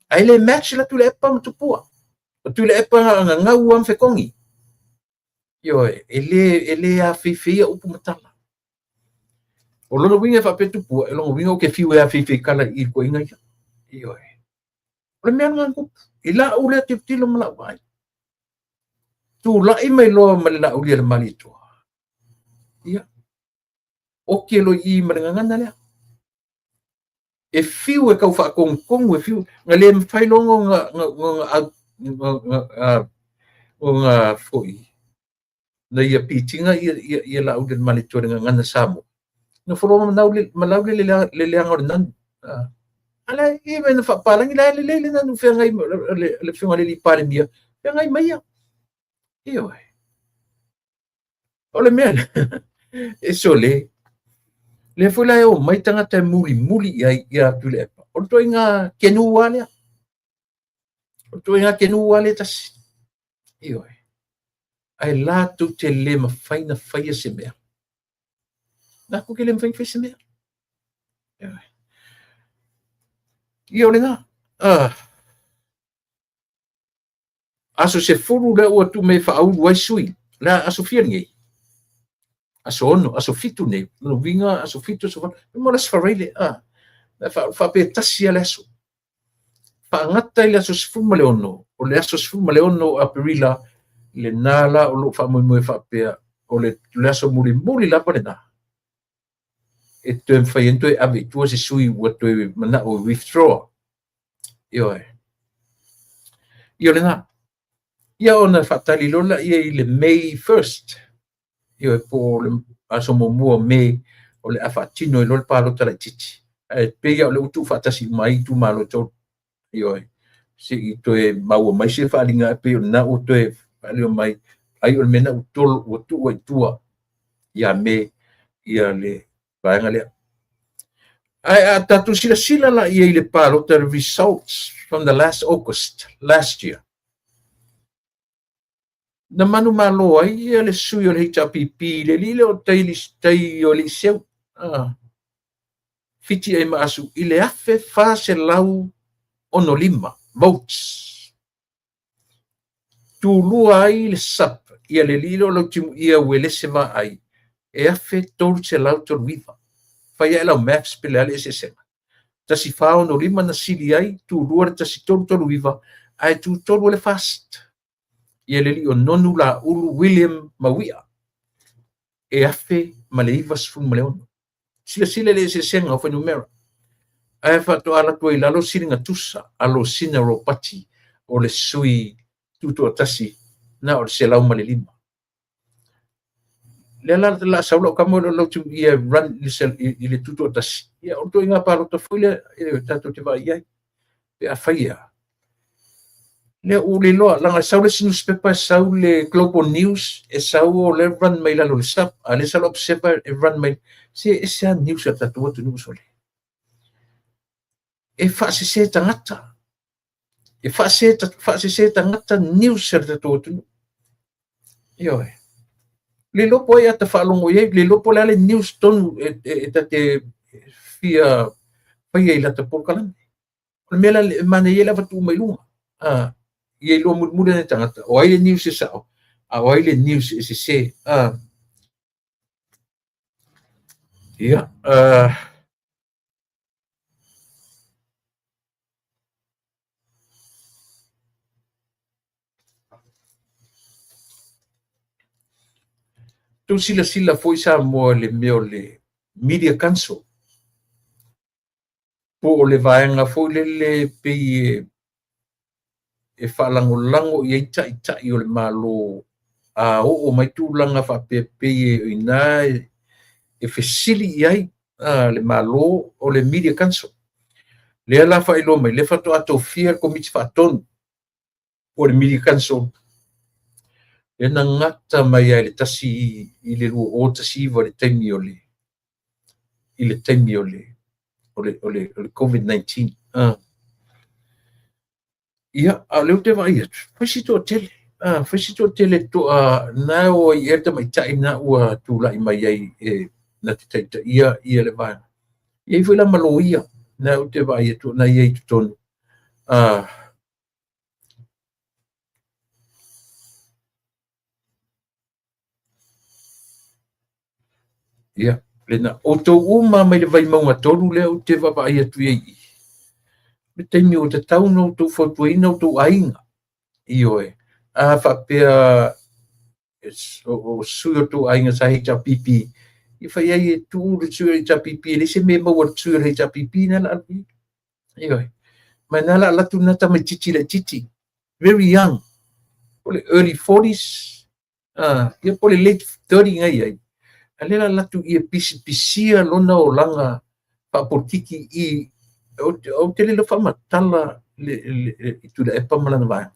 Ae le match la Tuilaepa ma Tupua. O Tuilaepa na o gagau lava ma fetogi. Ioe, e le afeifeia upu ma tala. O lona uiga e faapea Tupua, e lona uiga ou te fiu e afeifei tala i le toeaina ia. Ioe. O le mea lena na tupu. I lau lea tilotilo ma lau vaai. Tulai mai loa ma le Laaulialemalietoa. Ia, oti e loa i i ma le gagana lea. E fiu e tau faatonutonu, e fiu, na le mafai loa ona foi, na ia pitina ia Laaulialemalietoa i le gagana Samoa. Na fologa ma laulele le leaga o le nanu. A la e i na faapalagi la e lelei le nanu feagai le afioga i le Palemia, feagai ma ia. Ioe. O le mea e sole, lea foi la e o mai tagata e mulimuli i ai ia Tuilaepa. O le ituaiga kenu lava lea. O le ituaiga kenu lava lea tasi. Ioe. Ae latou te le mafai na faia se mea. Latou te le mafai na faia se mea. Ioe. Ia o lena. Aso 10 lea ua tuu mai e faaulu ai sui. Le aso fia lenei? Aso 6, aso 7 nei. Lona uiga aso 7, aso 8. Mo le aso Faraile. Faapea tasi le aso. Faagata i le aso 16, o le aso 16 o Aperila, lena la o loo faamoemoe faapea, o le aso mulimuli lava lena. E toe mafai ai toe ave i tua se sui ua toe manao e withdraw. Ioe. Ia o lena. Ia ona faatali loa laia i le May 1st. Ioe, po o le aso muamua o Me o le a faatino ai loa le palota laitiiti. Ae pei lava o lea ua tuufaatasi uma ai itumalo e tolu. Ioe. Se i toe maua mai se faaaliga e pei o lena ua toe faaleo mai ai o le mea na ua tuu ai i tua ia Me ia le vaega lea. Ae a tatou silasila la i ai i le palota, the results from the last August last year. Na manumalo ai ia le sui o le HRPP le alii lea o tai o Eliseu. Fiti ai ma asu i le 1465 votes. Tulua ai le SUPP ia le alii lea o Lautimuia Uelese Vaai e 1339. Fai ae lau maths pe le a le eseesega. 1465 na sili ai, tulua le 1339, ae tutolu le FAST. Ia le alii o Nonu Laulu William Mauia e 1096. Silasila i le eseesega o fuainumera. Ae faatoa alu atu ai i lalo siliga tusa a Losina Ropati o le sui tutoatasi na o le 105. Lea la la sau lau kamo o Lautimuia run i le tutoatasi. Ia o le ituaiga palota foi lea e tatou te vaai ai. Pe a fai ea. Lea ua le iloa, leaga e sau le isi newspaper, e sau le Global News, e sau o lea run mai lalo o le SUPP, a lea sau le Observer e run mai. Se ese lava news a le tatou atunuu sole. E faasese tagata. E faasese tagata news a le tatou atunuu. Ioe. Le iloa po ai ata faalogo i ai, le iloa po o le a le news tonu e ta te fia faia i lata polokalame. O le mea la e manaia ai le avatu uma i luga. Ia iloa mulimuli ane tagata, o ai le news e sao, a o ai le news e sese. Ia, tou silasila foi Samoa i le mea o le Media Council, po o le vaega foi lele pei e faalagolago i ai taitai o le Malo a oo mai tulaga faapea pei o i ina e fesili i ai le Malo o le Media Council. Lea la faailoa mai, lea faatoa tofia le Komiti Faatonu o le Media Council, lea na gata mai ai le tasi i le 2019 i le taimi o le COVID-19. Ia, a o lea ou te vaai atu, fai si toatele. Fai si toatele toa na o ai ea le tamaitai na ua tulai mai ai e na te taitaia ia le vaega. E i ai foi la ma loia, na ou te vaai atu na i ai i totonu. Ia, lena. Outou uma mai le Vaimauga 3 lea ou te vaavaai atu i ai i. Le taimi ua tatau ona outou fautuaina outou aiga. Ioe. A faapea o sui o tou aiga sa HRPP, ia fai ai e tuu le sui o le HRPP, e leai se mea e maua e le sui o le HRPP na la alu i. Ioe. Ma na la alu atu lena tamaitiiti laitiiti, very young, o le early 40s, ia po o le late 30 na i ai, a lea la alu atu ia pisipisia lona olaga faapolitiki i, ou te le iloa faamatala le i Tuilaepa ma lana vaega.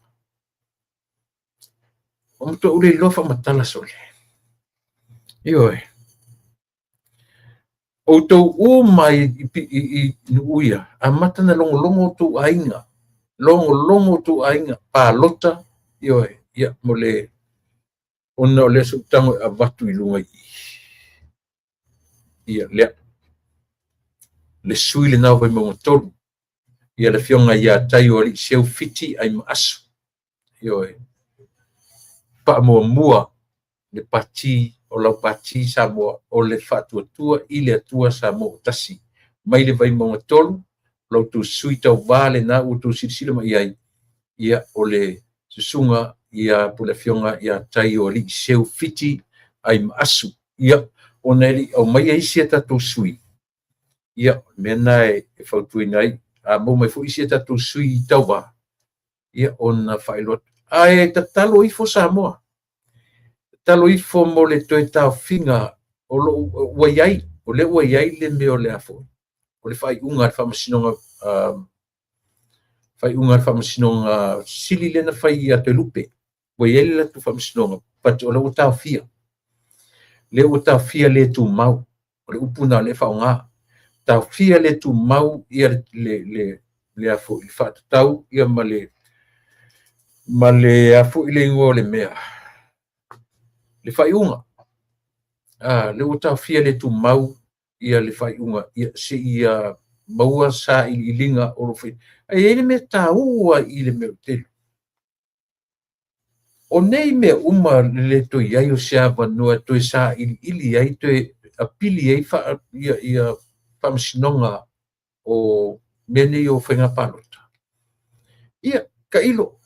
O matua ou le iloa faamatala sole. Ioe. Outou uma i nuu ia, amata na logologo outou aiga, logologo outou aiga, palota, ioe, ia, mo le, ona o lea se ou tago e avatu i luga i i. Ia, lea. Le sui lena o Vaimauga 3. Ia, le afioga ia Taioalii Seu Fiti Aimaasu. Ioe. Faamuamua le pati o lau pati Samoa o le Faatuatua i le Atua Samoa ua tasi. Mai le Vaimauga 3, la outou sui tauva lena ua outou silasila mai ai, ia, o le susuga ia po le afioga ia Taioalii Seu Fiti Aimaasu. Ia, ona e le i aumaia isi a tatou sui, ia, o le mea lena e fautuaina ai, a maua mai foi isi a tatou sui tauva, ia, ona faailoa atu. Ae tatalo ifo Samoa, tatalo ifo mo le toe taofiga o lou, ua i ai, o lea ua i ai le mea o le a foi, o le faaiuga a le Faamasinoga, faaiuga a le Faamasinoga Sili lea na fai ia Toelupe, ua i ai le latou faamasinoga, but o lea ua taofia. Lea ua taofia le tumau, o le upu na lea e faaaoga. Taofia le tumau ia le a foi, le faatatau ia ma le a foi le igoa o le mea, le faaiuga. Lea ua taofia le tumau ia le faaiuga, ia se ia maua sailiiliga o lo o fai. Ae i ai le mea taua i le mea o tele. O nei mea uma le le toe i ai o se avanoa e toe sailiili ai, toe apili ai ia faamasinoga o mea nei o faiga palota. Ia, tailo,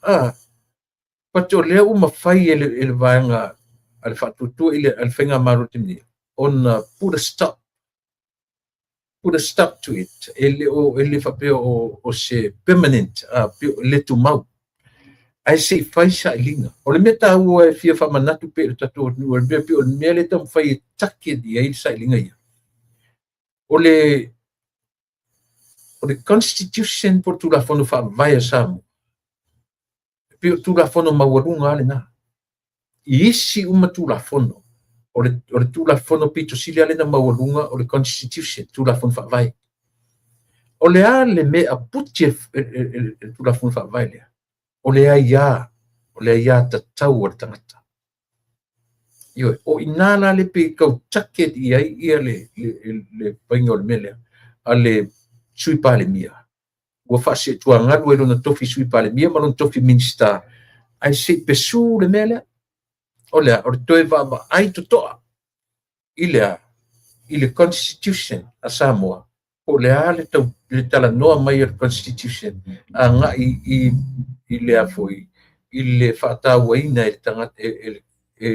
but o lea ua mafai e le vaega a le Faatuatua i le faigamalo taimi nei ona put a stop. Put a stop to it. E le faapea o se permanent, le tumau. Ae se i fai sailiga. O le mea taua e fia faamanatu pe le tatou atunuu, o le mea o le mea le taumafai e take i ai le sailiga ia. O le Constitution po o le Tulafono Faavae a Samoa, e pei o Tulafono maualuga lava lena. I isi uma Tulafono, o le Tulafono pito sili lava lena maualuga o le Constitution, Tulafono Faavae. O le a le mea aputi e le Tulafono Faavae lea? O le aia, o le aia tatau a le tagata. Ioe, o ina la le pe tau take i ai ia le faiga o le mea lea a le Sui Palemia. Ua faasetuagalu ai lona tofi Sui Palemia ma lona tofi Minista, ae se i pesu le mea lea. O le a, o le toe vaavaai totoa i le a, i le Constitution a Samoa, po o le a le talanoa mai o le Constitution agai i le a foi, i le faatauaina e le tagata, e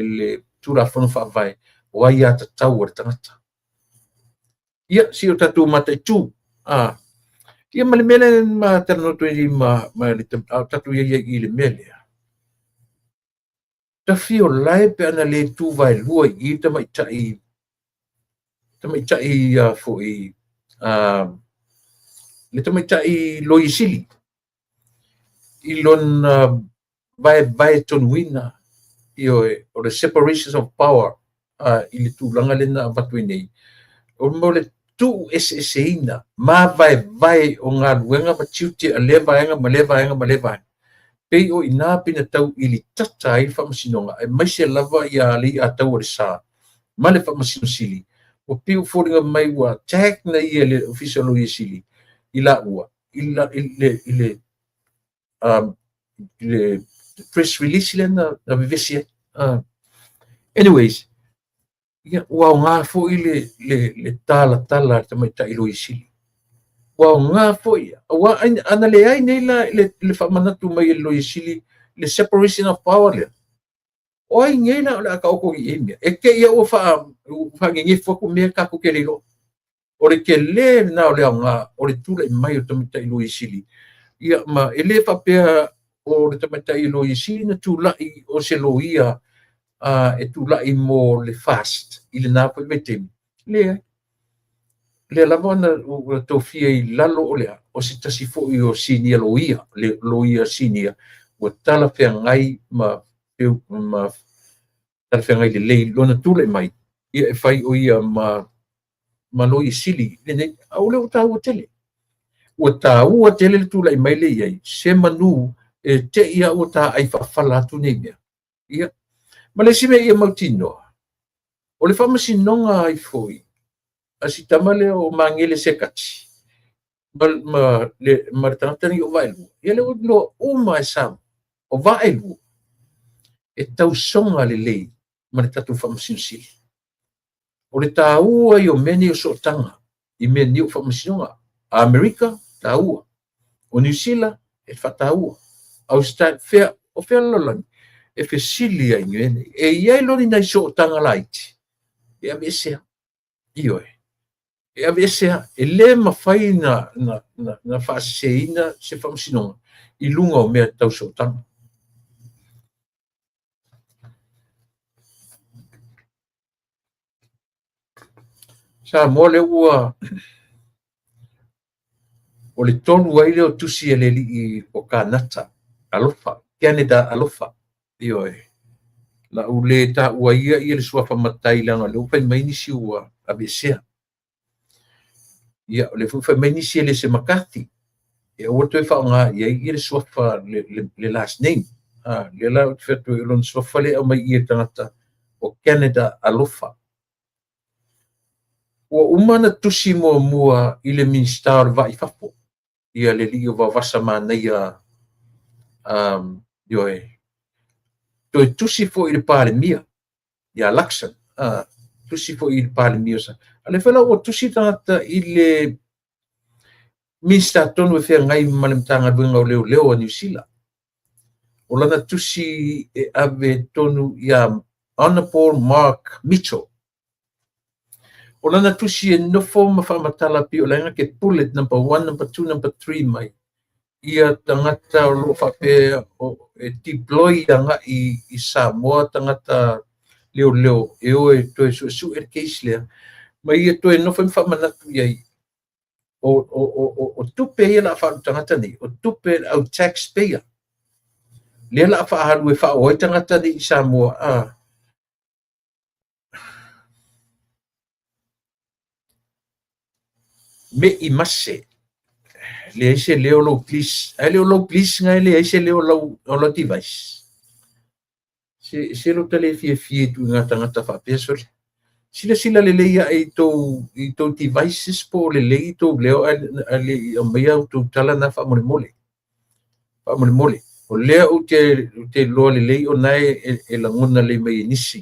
le Tulafono Faavae o aia tatau a le tagata. Ia, si o tatou mataitu. Ia, ma le mea lea ma talanoa atu ai ma le tatou i ai i le mea lea. Tafi o lae pe ana le tu vaelua i tamaitai foi, le tamaitai loia sili i lona vaevae tonuina, ioe, o le separation of power i le tulaga lena avatu ai nei. O mo le tuu eseeseina ma vaevae o galuega ma tiute a lea vaega ma lea vaega ma lea vaega. Pei o ina pina tau i li tata ai le faamasinoga, aemaise lava ia alei a tau o le sa ma le faamasino sili, Ua pei ua foliga mai ua tag na ia e le Ofisa o Loia Sili i laua i le press release lea na vevesi ai. Anyways, ia, ua aoga foi le talatala a le tamaitai Loia Sili. Ua aoga foi, aua ana leai nei la le faamanatu mai e le Loia Sili le separation of power lea, o ai nei la o le a taoto i ai mea? E te i ua faanenefu atu mea tatou te le iloa. O le tele lena o le aoga o le tulai mai o le tamaitai Loia Sili. Ia, ma e le faapea o le tamaitai Loia Sili na tulai o se loia e tulai mo le FAST i lena foi vaitaimi. Leai. Lea lava na ua tofia i lalo o le o se tasi foi o senior loia, le loia senior ua talafeagai ma talafeagai lelei lona tulai mai, ia e fai o ia ma Loia Sili lenei. A o lea ua taua tele. Ua taua tele le tulai mai le i ai, se manu e te i a ua taai faafala atu nei mea. Ia, ma le isi mea ia mautinoa, o le faamasinoga ai foi, a si tama lea o Magele Sekati, ma le tagata nei o Vaelua, ia lea ua iloa uma e Samoa, o Vaelua e tausoga lelei ma le tatou Faamasino Sili. O le taua ia o mea nei o sootaga i mea nei o faamasinoga. Amerika, taua. O Niu Sila, e faataua. Australia, fea, o fea le lalolagi, e fesili ai i mea nei. E i ai loa ni nai sootaga laiti, e aveesea. Ioe. E aveesea. E le mafai na faaseseina se faamasinoga i luga o mea tau sootaga. Samoa lea ua o le tolu ai lea o tusi a le alii o Kanata, alofa, Canada alofa. Ioe. Lau le taua ia le suafa matai leaga o lea ua fai mai nisi ua aveesea. Ia, o lea foi fai mai nisi e le se McCarthy. E aua toe faaaoga i ai ia le suafa le last name. Lea la ou te fai atu ai o lona suafa lea e aumai i le tagata o Canada alofa. Ua uma na tusi muamua i le Minisita o le Vai Fafo, ia le alii o Vaovasa Manaia, ioe. Toe tusi foi i le Palemia, ia Luxon, tusi foi i le Palemia. A lea foi la ua tusi tagata i le Minisita tonu e feagai ma le Matagaluega o Leoleo a Niu Sila. O lana tusi e ave tonu ia Honorable Mark Mitchell. O lana tusi e nofo ma faamatala pei o laina ke bullet number 1, number 2, number 3 mai ia tagata o loo faapea e deploy agai i Samoa tagata leoleo e o e toe suesue le case lea, ma ia toe nofo ma faamanatu i ai o tupe ia la faalu tagata nei, o tupe au taxpayer lea la faahalu e faaoo ai tagata nei i Samoa. Me i mase leai se leo lou please, ae le o lou please nga e leai se leo lau o lau device. Se lo tale fiafia i tuiga tagata faapea sole. Silasila lelei ae i tou devices po o lelei i tou leo ae le i aumaia tou tala na faamolemole. Faamolemole. O lea ou te iloa lelei o na e lagona lelei mai e nisi.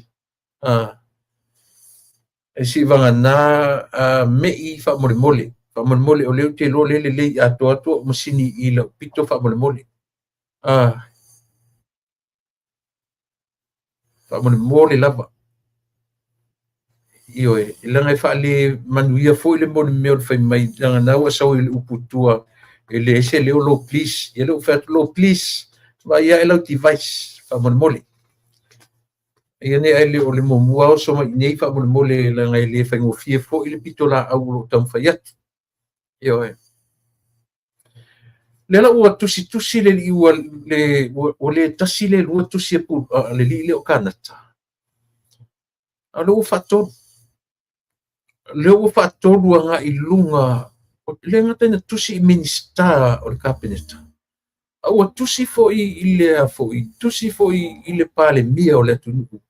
E si vagana me i faamolemole. Faamolemole o lea ou te iloa lea lelei atoa atu au masini i lau pito faamolemole. Faamolemole lava. Ioe, leaga e faale manuia foi le mea o le fai mai, leaga na ua sau i le upu tua e leai se leo lou please. Ia lea ua fai atu lou please, vaai ae lau device faamolemole. Ia nei ai le o le muamua oso mai nei faamolemole, leaga e le faigofie foi le pito laau o lo o taumafai atu. Ioe. Lea la ua tusitusi le alii ua le tasi le lua tusi a le alii lea o Kanata. A o lea ua faatolu. Lea ua faatolu agai i luga, le gata ina tusi i Minisita o le Kapeneta, a ua tusi foi i le foi, tusi foi i le Palemia o le atunuu.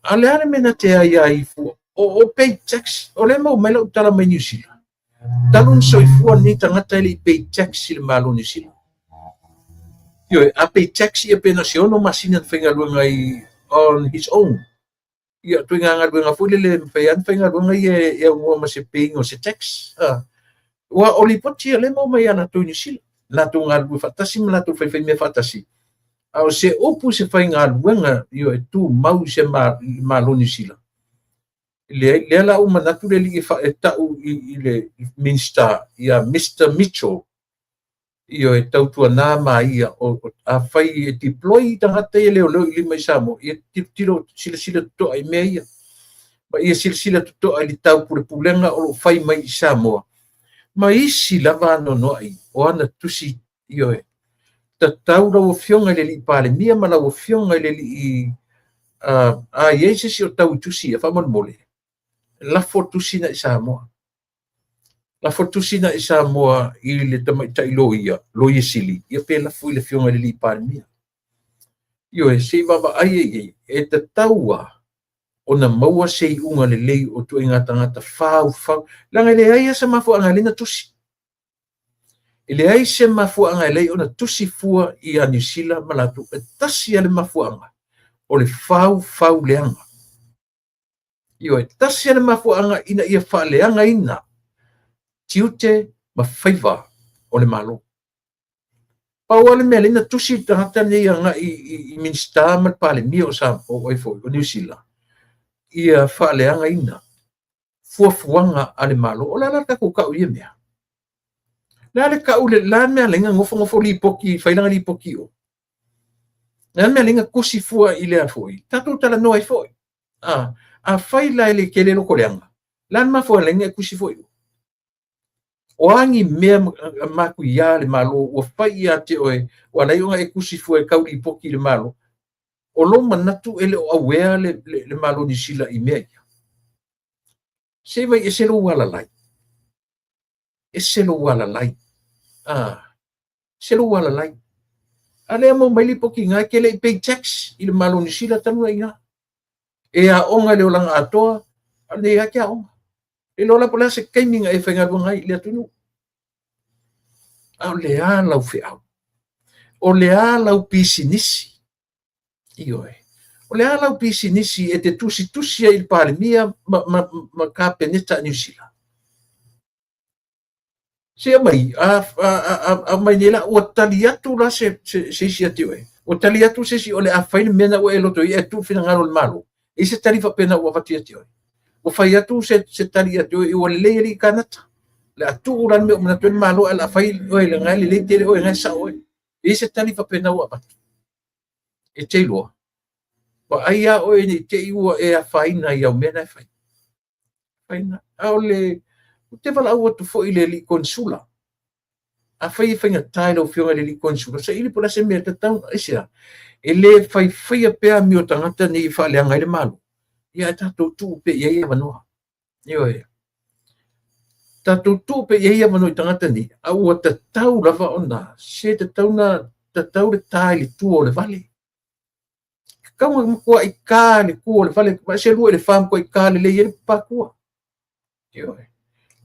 A le a le mea na te ai ai fua? O pay tax, o lea e maua mai lau tala mai Niu Sila. Talu ona soifua lenei tagata e le i pay tax i le Malo o Niu Sila. Ioe, a pay tax ia pe na o se 6 masina na faigaluega ai on his own. Ia, ituaiga galuega foi lele e mafai lava ona faigaluega ia e aunoa ma se paying o se tax. Aua o lipoti ia lea e maua mai ia latou i Niu Sila, latou galulue faatasi ma latou faifaimea faatasi. A o se upu i se faigaluega e tumau i se Malo o Niu Sila, leai, lea la ua manatu le alii e tau i le Minisita ia Mister Mitchell, Ioe, tautuana ma ia, afai e deploy tagata ia leoleo i lima i Samoa, ia tilotilo, silasila totoa i mea ia. Ma ia silasila totoa i le taupulepulega o lo o fai mai i Samoa. Ma isi lava anoanoai o ana tusi, ioe, tatau lau Afioga i le alii Palemia ma lau Afioga i le alii, a i ai se isi o tau i tusi ia, faamolemole, lafo tusi na i Samoa. Lafo tusi na i Samoa i le tamaitai loia, Loia Sili, ia pe lafo i le Afioga i le alii Palemia. Ioe, se i vaavaai ai i ai, e tatau lava ona maua se iuga lelei o ituaiga tagata faufau, leaga e leai lava se mafuaaga e ala ai ona tusi. E leai se mafuaaga e ala ai ona tusi fua ia Niu Sila ma latou, e tasi lava le mafuaaga, o le faufau leaga. Ioe, tasi lava le mafuaaga ina ia faaleagaina tiute ma faiva o le Malo. Pau lava le mea lea na tusi le tagata lenei agai i Minisita ma le Palemia o Samoa, ai foi, o Niu Sila, ia faaleagaina fuafuaga a le Malo. O le a la le tatou tau i ia mea? Le a le tau, le a le mea lea na nofonofo lipoti, fai lana lipoti i o? Le a le mea lea na tusi fua i lea foi? Tatou talanoa ai foi. Afai la e le tele loko leaga, le a le mafuaaga lea na e tusi foi? O a ni mea matuia le Malo ua fai ia te oe, ua ala ai ona e tusi fua e tau lipoti i le Malo? O lou manatu e le o aware le Malo o Niu Sila i mea ia. Se i vai ese lou alalai. Ese lou alalai. Ese lou alalai. A lea maua mai lipoti i ina, e te le i pay tax i le Malo o Niu Sila talu ai ina. E aoga i le olaga atoa, a o lenei lava e te aoga. E iloa la po o le a se taimi na e faigaluega ai i le atunuu. A o le a lau feau? O le a lau pisinisi? Ioe. O le a lau pisinisi e te tusitusi ai i le Palemia ma Kapeneta a Niu Sila? Se aumai, aumai nei la, ua tali atu la se isi ia te oe. Ua tali atu se isi o le a fai le mea na ua e loto i ai e tuu finagalo o le Malo. E i ai se tali faapena ua avatu ia te oe? Ua fai atu se tali ia te oe, ua lelei alii Kanata. O le a tuu la le mea ua manatu ai le Malo ae o le a fai oe leaga e lelei tele oe, na e sao oe. E i ai se tali faapena ua avatu? E te iloa, vaai lava oe ne i te i ua e afaina i au mea na e fai. Afaina. A o le, ou te valaau atu foi i le alii konesula. Afai e faigata i lau Afioga i le alii konesula, saili po o le a se mea e tatau, aisea? E le faifaia pea amio tagata nei e faaleaga ai le Malo, ia ae tatou tuu pea i ai avanoa. Ioe. Tatou tuu pea i ai avanoa i tagata nei, a ua tatau lava ona, se tatau na, tatau le ta i le tua o le vale. Tatau ona matuai ta i le tua o le vale, vaai se 2 i le 4 matuai ta lelei ai le papatua. Ioe.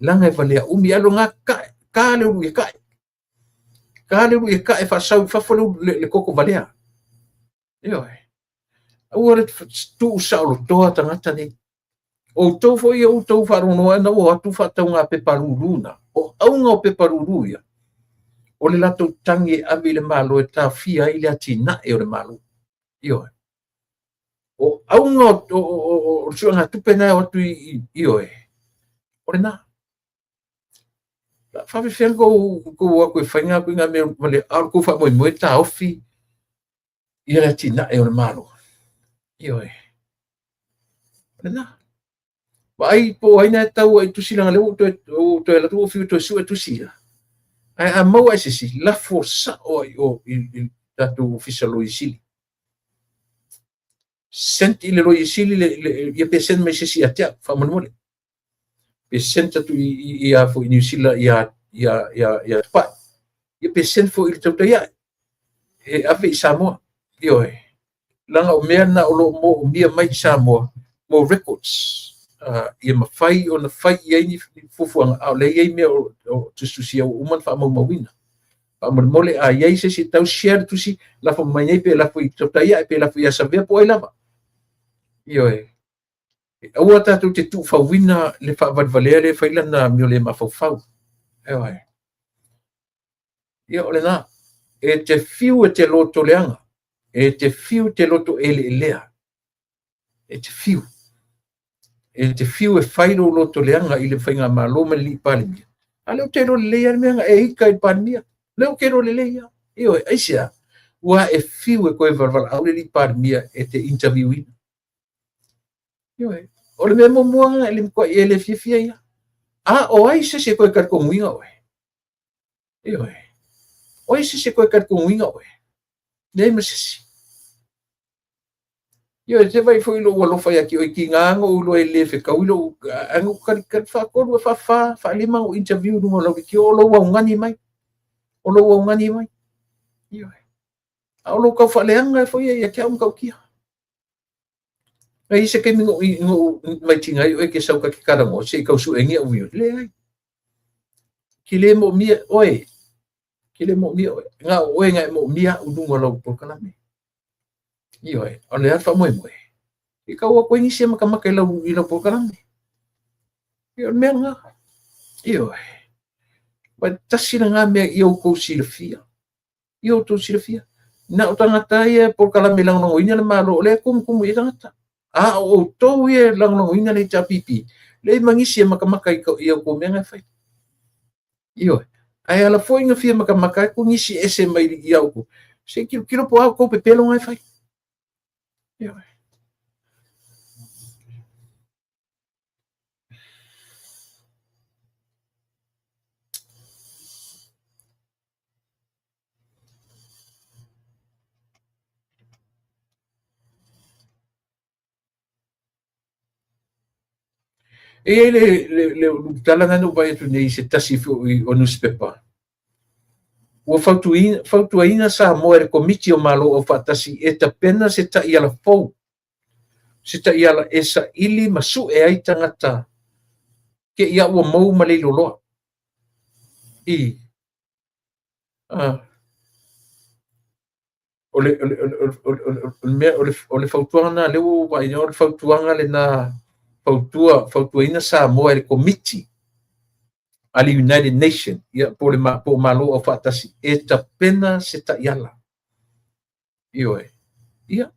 Leaga e valea umi, ae luga ta, ta le ulu i tae. Ta le ulu i tae faasau i fafo le koko valea. Ioe. Aua le tuu saolotoa tagata nei. O outou foi ia outou faalogologo ina ua o atu faatauga pepa lulu na. O auga o pepa lulu ia, o le latou tagi e ave i le Malo e taofia ai le atinae o le Malo. Ioe. O auga o le suegatupe na e o atu i, ioe, o lena. Faafefea kou o atu e fai ngā kuinga mea ma le, a o le kou faamoemoe taofi ia le atinae o le Malo. Ioe. O lena. Vaai po o ai na e tau ai tusi leaga lea ua ou toe alu atu ua fiu e toe sue tusi ia. Ae a maua e se isi, lafo sao ai i o i tatou ofisa Loia Sili. Send i le Loia Sili le, le, ia pe send mai se isi ia te au, faamolemole. Pe send atu i a foi i Niu Sila ia Tupai. Ia pe send foi i le tautai ae. E ave i Samoa. Ioe. Leaga o mea na o lo o moomia mai i Samoa mo records. Ia mafai ona fai i ai ni fuafuaga, a o lea e i ai mea o tusitusia ua uma ona faamaumauina. Faamolemole a i ai se isi e tau share le tusi, lafo mai nei pe lafo i Tautai pe lafo ia Savea po o ai lava. Ioe. Aua tatou te tuufauina le faavalevalea lea e fai lana amio le mafaufau. Ioe. Ia o lena. E te fiu e te loto leaga, e te fiu e te loto eleelea, e te fiu. E te fiu e fai lou loto leaga i le faigamalo ma le alii Palemia. A lea ou te iloa lelei lava le mea na e ita i le Palemia. Lea ou te iloa lelei lava. Ioe, aisea? Ua e fiu e toe valaau le alii Palemia e te interview ina. Ioe, o le mea muamua lena e le matuai e le fiafia ia. A o ai se isi e toe talitonuina oe? Ioe, o ai se isi e toe talitonuina oe? Leai ma se isi. Ioe, se vaai foi i lou alofa ia te oe, tiga na ou iloa e le fetaui lou, ae na ou talitali faatolu, faafa, faalima na ou interview i luga o lau leitio, o lou augani mai, o lou augani mai. Ioe. A o lou taufaaleaga foi ia te au matautia. Na i ai se taimi na ou maitiga ai oe e te sau ta te talanoa se i tau su'e ni au viole? Leai. Ke le moomia oe. Ke le moomia oe. Na o oe na e moomia au i luga o lau polokalame. Ioe, o le a le faamoemoe? I tau atu ai nisi e matamata i lau polokalame. Ia, o le mea lena. Ioe. Ua tasi lena mea ia outou silafia. Ia outou silafia. Na o tagata ia e polokalame e lagolagoina le Malo, o lea e tumutumu i ai tagata. A o outou ia e lagolagoina le HRPP, leai ma nisi e matamata i a outou mea na e fai. Ioe. Ae ala foi na fia matamata atu nisi ese mai ia outou, se i tilotilo po o a outou pepelo na e fai. Ioe. E i ai le tala lena na ou vaai atu nei i se tasi foi o nusipepa, ua fautuaina Samoa e le Komiti o Malo Aufaatasi e tapena se taiala fou, se taiala e saili ma su'e ai tagata te i a ua mou ma leiloloa. I, o le, o le, o le, o le, o le, mea, o le, o le fautuaga lena, lea ua ou vaai, o le fautuaga lena, fautuaina Samoa e le Komiti a le United Nation, ia, po o le po o Malo Aufaatasi, e tapena se taiala. Ioe. Ia,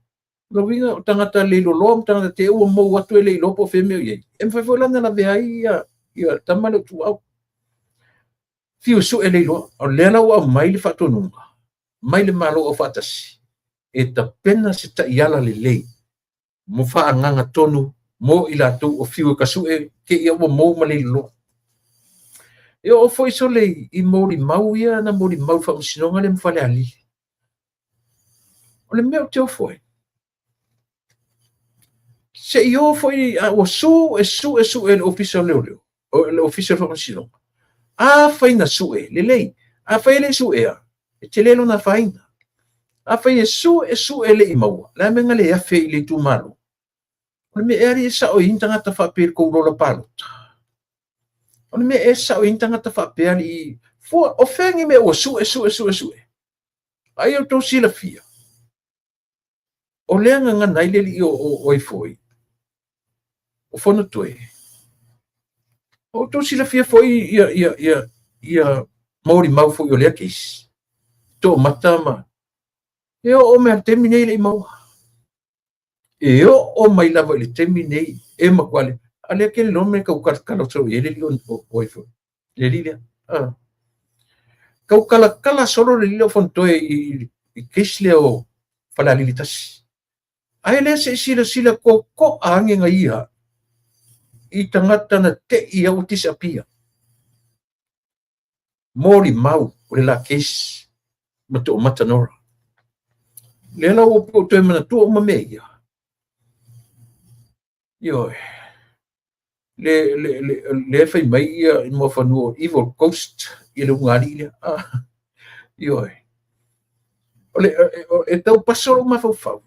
lona uiga o tagata leiloloa ma tagata te ua mou atu e le iloa po o fea mea o i ai. E mafai foi la ona lavea ai ia tama lea o Tuuau. Fiu e su'e le iloa, o lea la ua aumai le faatonuga mai le Malo Aufaatasi e tapena se taiala lelei mo faaagaga tonu mo i latou o fiu e kasu'e kēia ua mou ma leiloloa. E oo foi sole i molimau ia na molimau i le faamasinoga lea ma Falealili. O le mea ou te ofo ai, se i o foi a ua su'e su'e su'e e le Ofisa o Leoleo, o le Ofisa o le Faamasinoga. Afai na su'e, lelei. Afai e le i su'ea, e tele lona afaina. Afai e su'e su'e le i maua, o le a le mea na le afe i le itumalo? O le mea ea alii e sa'o i ai ni tagata faapea i le tou lola palota? O le mea ea e sa'o i ai ni tagata faapea alii fua, o fea ni mea ua su'e su'e su'e su'e? Ai outou silafia, o lea gagana ai le alii o ai foi, o Fonotoe. O outou silafia foi ia molimau foi o lea case. Toomata ma e oo mai le taimi nei e le i maua. E oo mai lava i le taimi nei e matua le a lea ke le iloa mea tau talatala solo i ai le alii o ai foi. Le alii lea. Tau talatala solo le alii lea o Fonotoe i case lea o Falealili 1. Ae lea se i silasila totoa ane na ia i tagata na te'i au ua disappear. Molimau o le la case ma Toomata Nora. Lea la ua ou toe manatua uma mea ia. Ioe. Le fai mai ia i muafanua o Evil Ghost i le ulugalii lea. Ioe. O le, e tau paso lou mafaufau.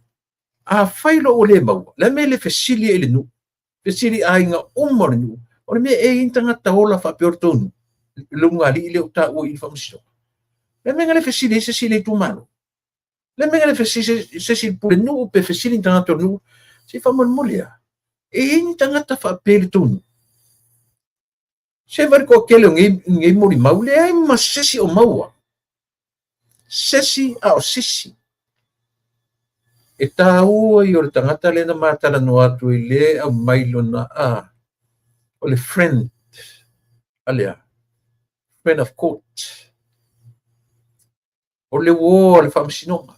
Afai loa ua le maua, o le a le mea e le fesili ai i le nuu? Fesili aiga uma o le nuu, o le mea e i ai ni tagata ola faapea o le tou nuu, le ulugalii lea ua taua i le faamasinoga. Le mea na le fesili ai se isi i le itumalo. Le mea na le fesili se isi i le pulenuu pe fesili ni tagata o le nuu, se i faamolemole lava, e i ai ni tagata faapea i le tou nuu? Se vaai i le toatele o nei molimau, leai ma se isi o maua. Sesi a o sisi. E taua ia o le tagata lea na ma talanoa atu ai lea e aumai lona a o le friend a lea friend of court o le uo a le faamasinoga.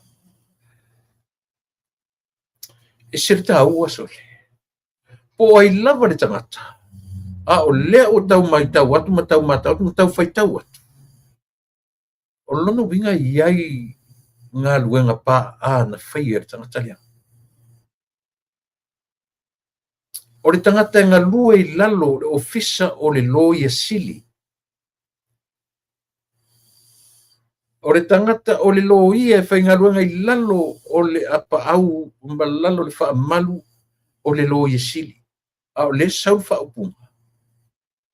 E se le taua sole. Po o ai lava le tagata, a o lea ua tau matau atu ma tau matau atu ma tau faitau atu, O lona uiga e i ai galuega paaa na faia e le tagata lea. O le tagata e galue i lalo o le Ofisa o le Loia Sili. O le tagata o le loia e faigaluega i lalo o le apaau ma lalo o le faamalu o le Loia Sili. A o lea e sau le faaupuga,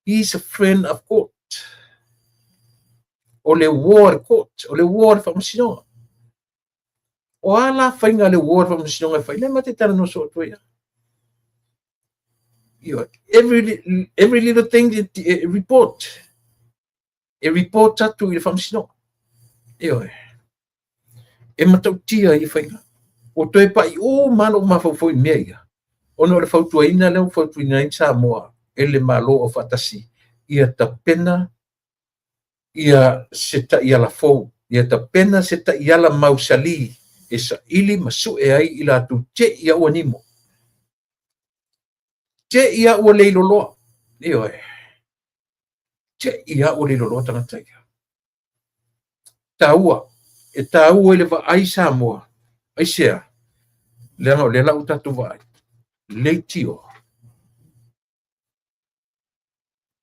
He is a friend of court. O le uo a le court, o le uo a le faamasinoga. O a la faiga a le uo a le faamasinoga e fai? Lea ma te talanoa soo atu ai. Ioe, every little thing e report. E report atu i le faamasinoga. Ioe. E matautia ia faiga. Ua toe pai uma lava lou mafaufau i mea ia, ona o le fautuaina lea ua fautuaina ai Samoa e le Malo Aufaatasi ia tapena ia se taiala fou, ia tapena se taiala mausali e saili ma sue ai i latou te i a ua nimo, te i a ua leiloloa. Ioe, te i a ua leiloloa tagata ia. Taua, e taua i le vaai Samoa. Aisea? Leaga o lea la ua tatou vaai, leitio.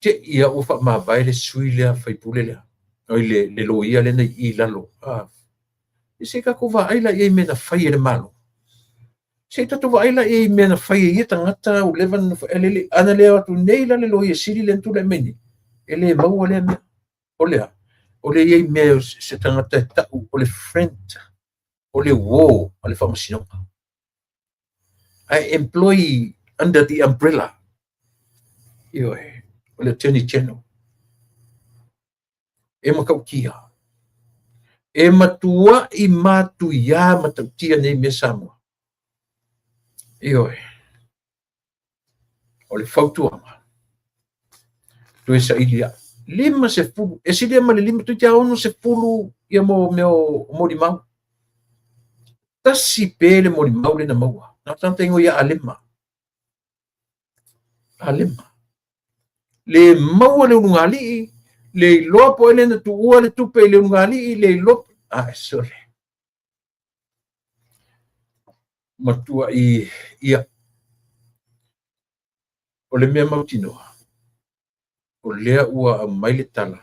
Te i a ua faamavae le sui lea faipule lea, oi le loia lea na i i lalo. Ah, se i tatou vaai la i ai i mea na fai e le Malo. Se i tatou vaai la i ai i mea na fai e ia tagata ua leva ona fai, ana le o atu nei la le loia sili lea na tulai mai nei, e le maua lea mea. O le a? O le i ai mea se tagata e tau o le friend, o le uo a le faamasinoga. Ae employ under the umbrella. Ioe, o le Attorney General. E matautia. E matuai matuia matautia nei mea Samoa. Ioe. O le fautuaga, toe saili aʻe. 50, e silia ma le lima, toeitiiti lava 60 ia mo mea o molimau. Tasi pe le molimau lea na maua. Na o le tagata igoa ia Alema. Alema. Le maua le ulugalii, le iloa po o ai lea na tuua le tupe i le ulugalii, le iloa... Ah, sole. Matuai ia. O le mea mautinoa, o lea ua aumai le tala,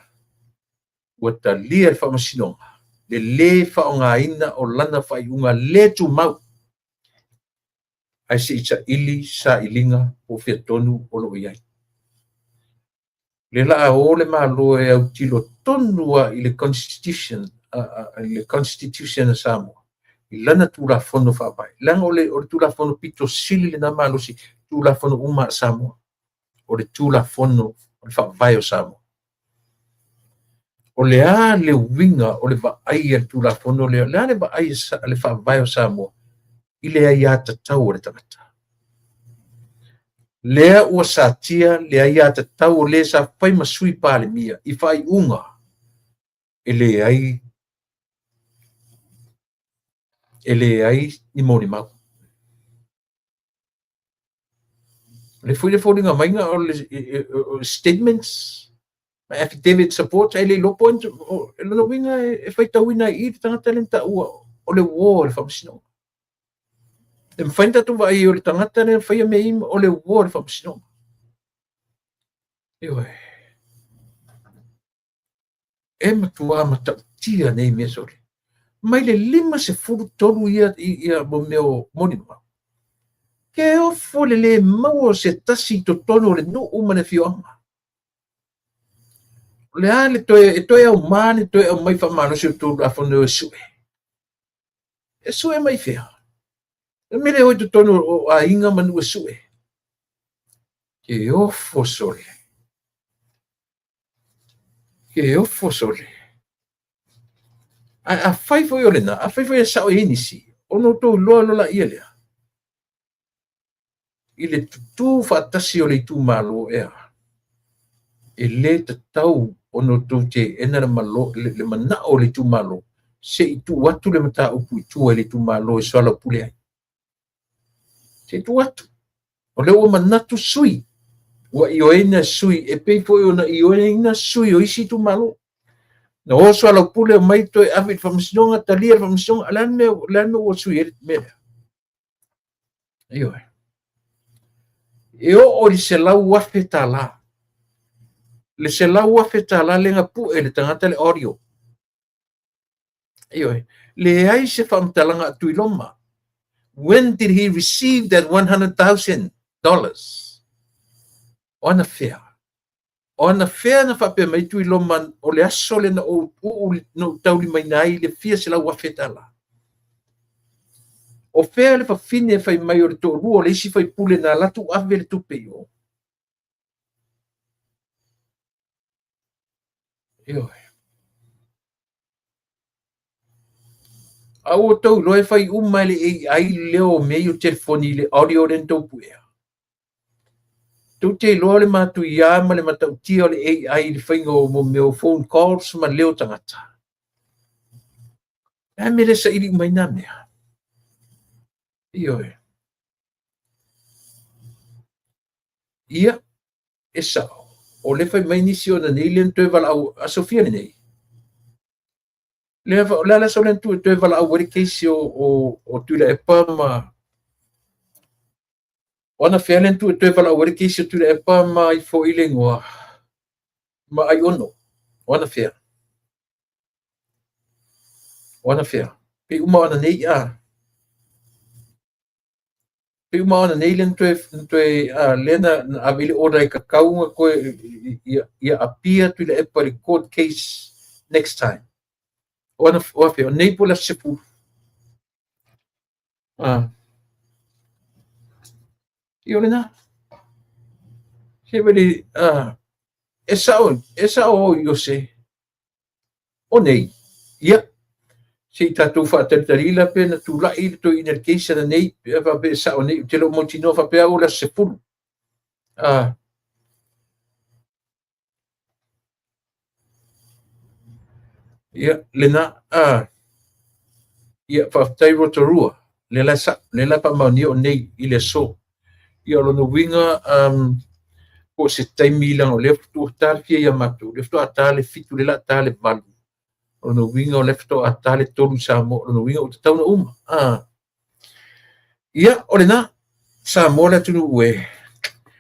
ua talia le faamasinoga le lē faaaogaina o lana faaiuga lē tumau, ae se i saili sailiga po o fea tonu o lo o i ai. Lea la a o le Malo e autilo tonu lava i le Constitution, i le Constitution a Samoa, i lana Tulafono Faavae. Leaga o le Tulafono pito sili lena malosi, Tulafono uma a Samoa. O le Tulafono o le Faavae o Samoa. O le a le uiga o le vaai a le Tulafono lea? O le a le vaai a le Faavae o Samoa i le aiatatau a le tagata? Lea ua satia le aiatatau o le sa fai ma sui Palemia i faaiuga e leai e leai ni molimau. O le foi le foliga mai o le statements ma affidavit support e le iloa po o lona uiga e faitauina ai i i le tagata lea na taua o le uo o le faamasinoga. E mafai ona tatou vaai o le tagata lea na faia mea ia o le uo o le faamasinoga. Ioe. E matua matautia nei mea sole. Mai le 53 ia, ia mo mea o molimau. Ke ofo le lē maua o se tasi i totonu o le nuu ma le afioaga. O le a le toe, e toe aumā le toe aumai faamalosi o outou Tulafono e sue? E sue mai fea? E mea le o i totonu o aiga ma nuu e sue. Ke ofo sole. Ke ofo sole. Ae afai foi o lena, afai foi e sao i ai nisi, ona outou iloa loa laia lea, i le tutū faatasi o le itumalo ea, e lē tatau ona outou teena le manao o le itumalo se i tuu atu le mataupu i tua i le itumalo e soalaupule ai. Se i tuu atu. O lea ua manatu sui, ua ioeina e sui, e pei foi ona ioeina sui o isi itumalo. Na o soalaupule omai toe ave i le faamasinoga, talia le faamasinoga, o le a le mea, o le a le mea ua sui ai le mea lea? Ioe. E oo i le $100,000. Le $100,000 lea na pue e le tagata le audio. Ioe. Leai se faamatalaga a Tuiloma. When did he receive that $100,000? O anafea? O anafea na faapea mai Tuiloma o le aso lea na ou uu na ou taulimaina ai le fia $100,000? O fea le fafine fai mai o le toalua o le isi faipule na alu atu ave le tupe i o? Ioe. A ua outou iloa e fai uma e le AI le leo o mea ia o telefoni i le audio lea na outou puea. Tou te iloa le matuia ma le matautia o le AI i le faiga o mea o phone calls ma leo o tagata. O le a le mea e le saili uma ai na mea? Ioe. Ia, e sao. O lea fai mai nisi ona nei lea na toe valaau, aso fia lenei? Lea, o le a le aso lea na toe valaau ai le case o Tuilaepa ma o anafea lea na toe valaau ai le case o Tuilaepa ma ai foi le igoa ma Aiono. O anafea? O anafea? Pe uma o ananei a? Pe uma o ananei lea na toe lea na ave i le order e tatau ona toe ia appear Tuilaepa i le court case next time. O anafea? O nei po o le aso 10. Ia o lena. Se vele, e sao, e sao o Iose. O nei. Ia, se i tatou faatalitali la pe na tulai le toeaina i le case ananei, pe faapea e sao nei, ou te le o mautinoa faapea au o le aso 10. Ia, lena, ia, faafetai Rotorua, lea la e sao, lea la e faamaonia o nei i le aso. Ia, o lona uiga, po o se taimi leaga o lea faatoa ta le fia ia matou, lea faatoa ta le 7, lea o le a ta le 8. O lona uiga o lea faatoa ta le 3 i Samoa, o lona uiga ua tatau ona uma. Ia, o lena, Samoa le atunuu e,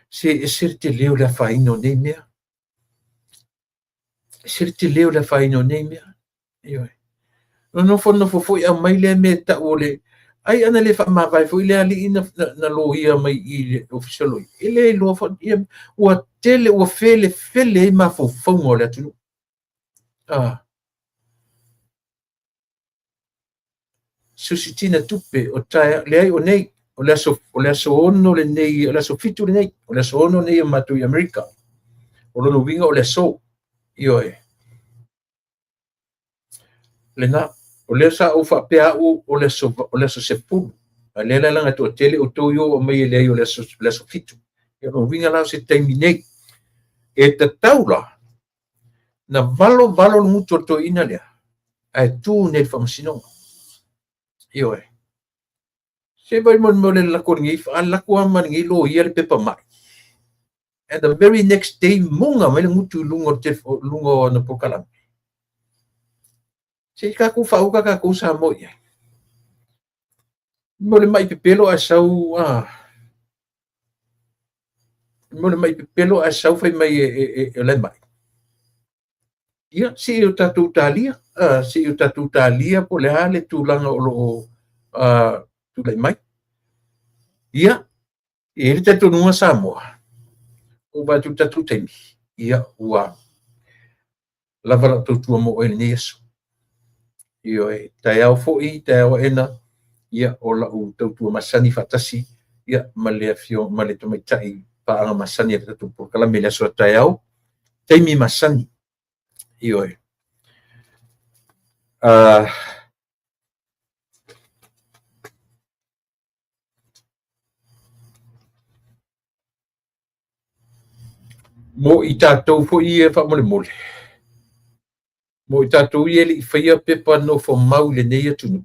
se ese le tele o le afaina o nei mea. Ese le tele o le afaina o nei mea. Ioe. Na nofonofo foi aumai lea mea e tau o le ai ana le faamavae foi le alii na loia mai i le ofisa o loia. E le iloa foi, ia, ua tele, ua felefele ai mafaufauga o le atunuu. Susitina tupe o taeao, leai o nei, o le aso, o le aso 6 lenei, o le aso 7 lenei, o le aso 6 nei o matou i Amerika. O lona uiga o le aso. Ioe. Lena, o lea sa ou faapea au o le aso, o le aso 10. A lea la laga toatele outou i o aumai e leai o le aso, le aso 7. Ia o lona uiga la o se taimi nei. E tatau la na valo valo le gutu o le toeaina lea, ae tu nei i le faamasinoga. Ioe. Se vai mo le mea o le lako lenei, a lako lava ma lenei loia le pepa mai. And the very next day, muga mai le gutu i luga o le telefo, luga o ana polokalame. Se i tatou faauka tatou Samoa i ai. Mo le mai pepelo ae sau, mo le mai pepelo ae sau fai mai e o la e mai. Ia, se i o tatou talia, se i o tatou talia po o le a le tulaga o lo o tulai mai. Ia, E i ai le talitonuga Samoa, ua ou vaai atu i le tatou taimi, ia ua lava lau tautua mo oe i lenei aso. Ioe, taeao foi, taeao aena, ia o lau tautua masani faatasi ia ma le afio ma le tamaitai paaga masani a le tatou polokalame i le aso a taeao, taimi masani. Ioe. Mo i tatou foi ia faamolemole, mo i tatou ia e le i faia pepa nofo mau i lenei atunuu,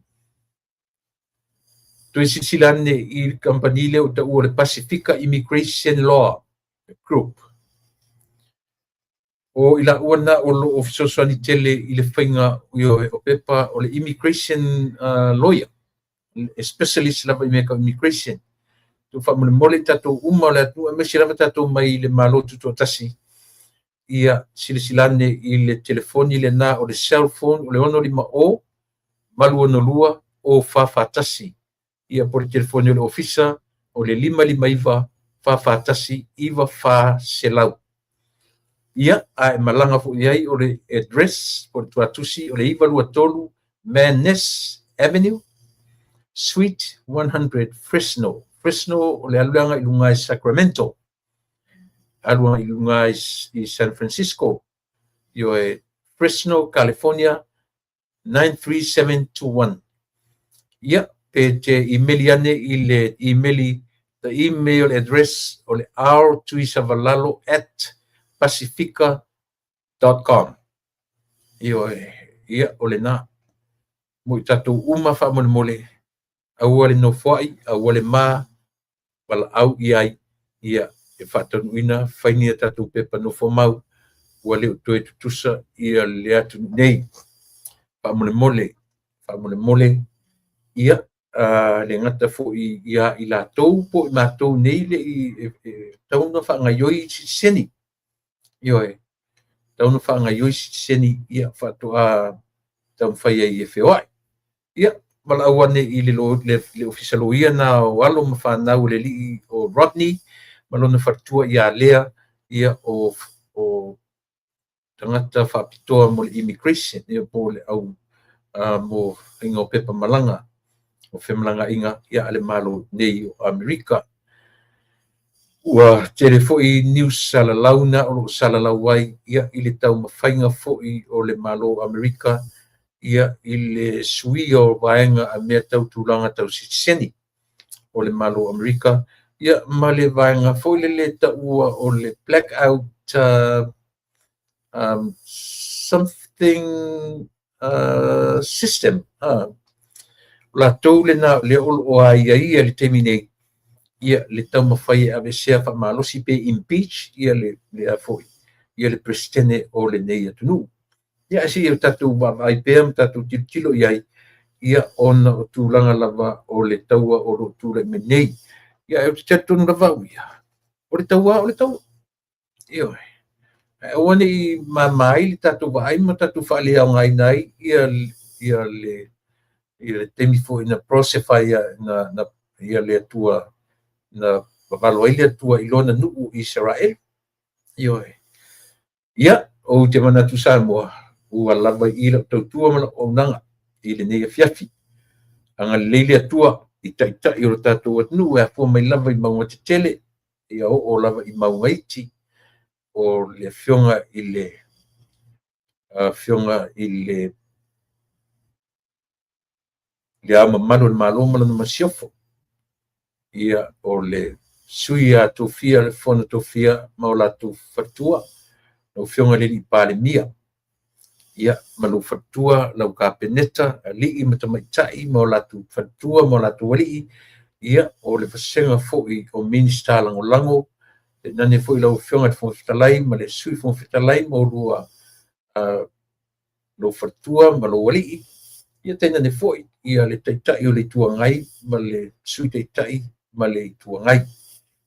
toe silasila ane i le kamupani lea ua taua o le Pasifika Immigration Law Group. O i laua na o lo o fesoasoani tele i le faiga o pepa o le immigration lawyer, e specialist lava i mea tau immigration. Tu faamolemole i tatou uma o le atunuu, aemaise lava tatou mai le Malo Tutoatasi, ia silasila ane i le telefoni lena o le cell phone o le 650 862 0441, ia po o le telefoni o le ofisa o le 559 441 9400. Ia, a e malaga foi i ai o le address po o le tuatusi o le 923 Van Ness Avenue, Suite 100, Fresno. Fresno o le alu le agai i luga i Sacramento, alu agai i luga i San Francisco, ioe, Fresno, California 93721. Ia, pe te imeli ane i le imeli, the email address o le rtuisavalalo@pasifika.com. Ioe, ia, o lena. Mo i tatou uma faamolemole, aua le nofoai, aua le ma, valaau i ai, ia e faataunuuina fai ni a tatou pepa nofo mau, ua le o toe tutusa ia le atunuu nei. Faamolemole, faamolemole, ia le gata foi ia i latou po o i matou nei le i tatau ona faagaoioi sitiseni. Ioe, tatau ona faagaoioi sitiseni, ia faatoa taumafai ai e feoai. Ia, valaau ane i le, le, le ofisa loia na o alo ma fanau o le alii o Rodney ma lona faletua ia Lea, ia o tagata faapitoa mo le immigration, ia po o le au mo faiga o pepa malaga o femalagaaiga ia a le Malo nei o Amerika. Ua tele foi news salalau na o lo o salalau ai ia i le taumafaiga foi o le Malo o Amerika ia i le suia o vaega a mea tau tulaga tau sitiseni o le Malo o Amerika, ia ma le vaega foi lele taua o le blackout something system. O latou lena lea o lo o aiaia i le taimi nei ia le taumafai e aveesea faamalosi pe impeach ia le le foi ia le Peresetene o lenei atunuu. Ia ae se i o tatou vaavaai pea ma tatou tilotilo i ai, ia ona o tulaga lava o le taua o lo o tulai mai nei. Ia ae ou te talitonu lava au ia, o le taua o le taua. Ioe. Ae aua ne i mama ai le tatou vaai ma tatou faaleaogaina ai ia ia le ia le taimi foi na crucify na na ia le Atua na vavalo ai le Atua i lona nuu i Isaraelu. Ioe. Ia, ou te manatu Samoa, ua lava i i lau tautua ma lau auaunaga i lenei afiafi. Agalelei le Atua i taitai o lo tatou atunuu e afua mai lava i mauga tetele, ia oo lava i mauga iti, o le afioga i le afioga i le Le Ao Mamalu o le Malo ma lona Masiofo, ia o le Sui a Tofia, le Fono Tofia ma o latou faletua, lau Afioga i le Alii Palemia, ia ma lou faletua, lau Kapeneta, alii ma tamaitai ma o latou faletua ma o latou alii, ia o le vasega foi o Minisita Lagolago, tainane foi lau Afioga i le Fofoga Fetalai ma le Sui Fofoga Fetalai ma oulua lou faletua ma lou alii, ia tainane foi ia le Taitai o le Itu Agai ma le Sui Taitai ma le Itu Agai.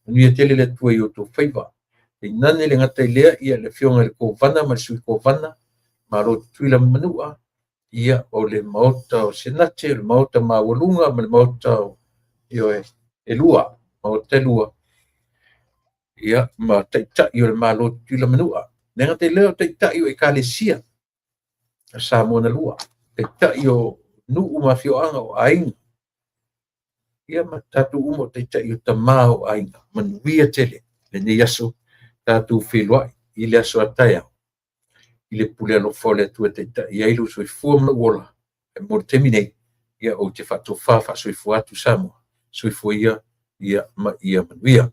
Manuia tele le Atua i outou faiva. Tainane le gata i lea, ia le Afioga i le Kovana ma le Sui Kovana, Malo Tutuila ma Manua, ia o le Maota o Senate, o le Maota Maualuga ma le Maota o, ioe, e lua, Maota e lua. Ia, ma taitai o le Malo o Tutuila ma Manua. E le gata i lea o taitai o ekalesia a Samoa na lua, taitai o nuu ma afioaga o aiga, ia ma tatou uma o taitai o tama o aiga. Manuia tele lenei aso, tatou feiloai i le aso a taeao i le pule alofa o le Atua e taitai ai lou soifua ma lou ola. Ae mo le taimi nei, ia ou te faatofa faasoifua atu Samoa, soifua ia ma ia manuia.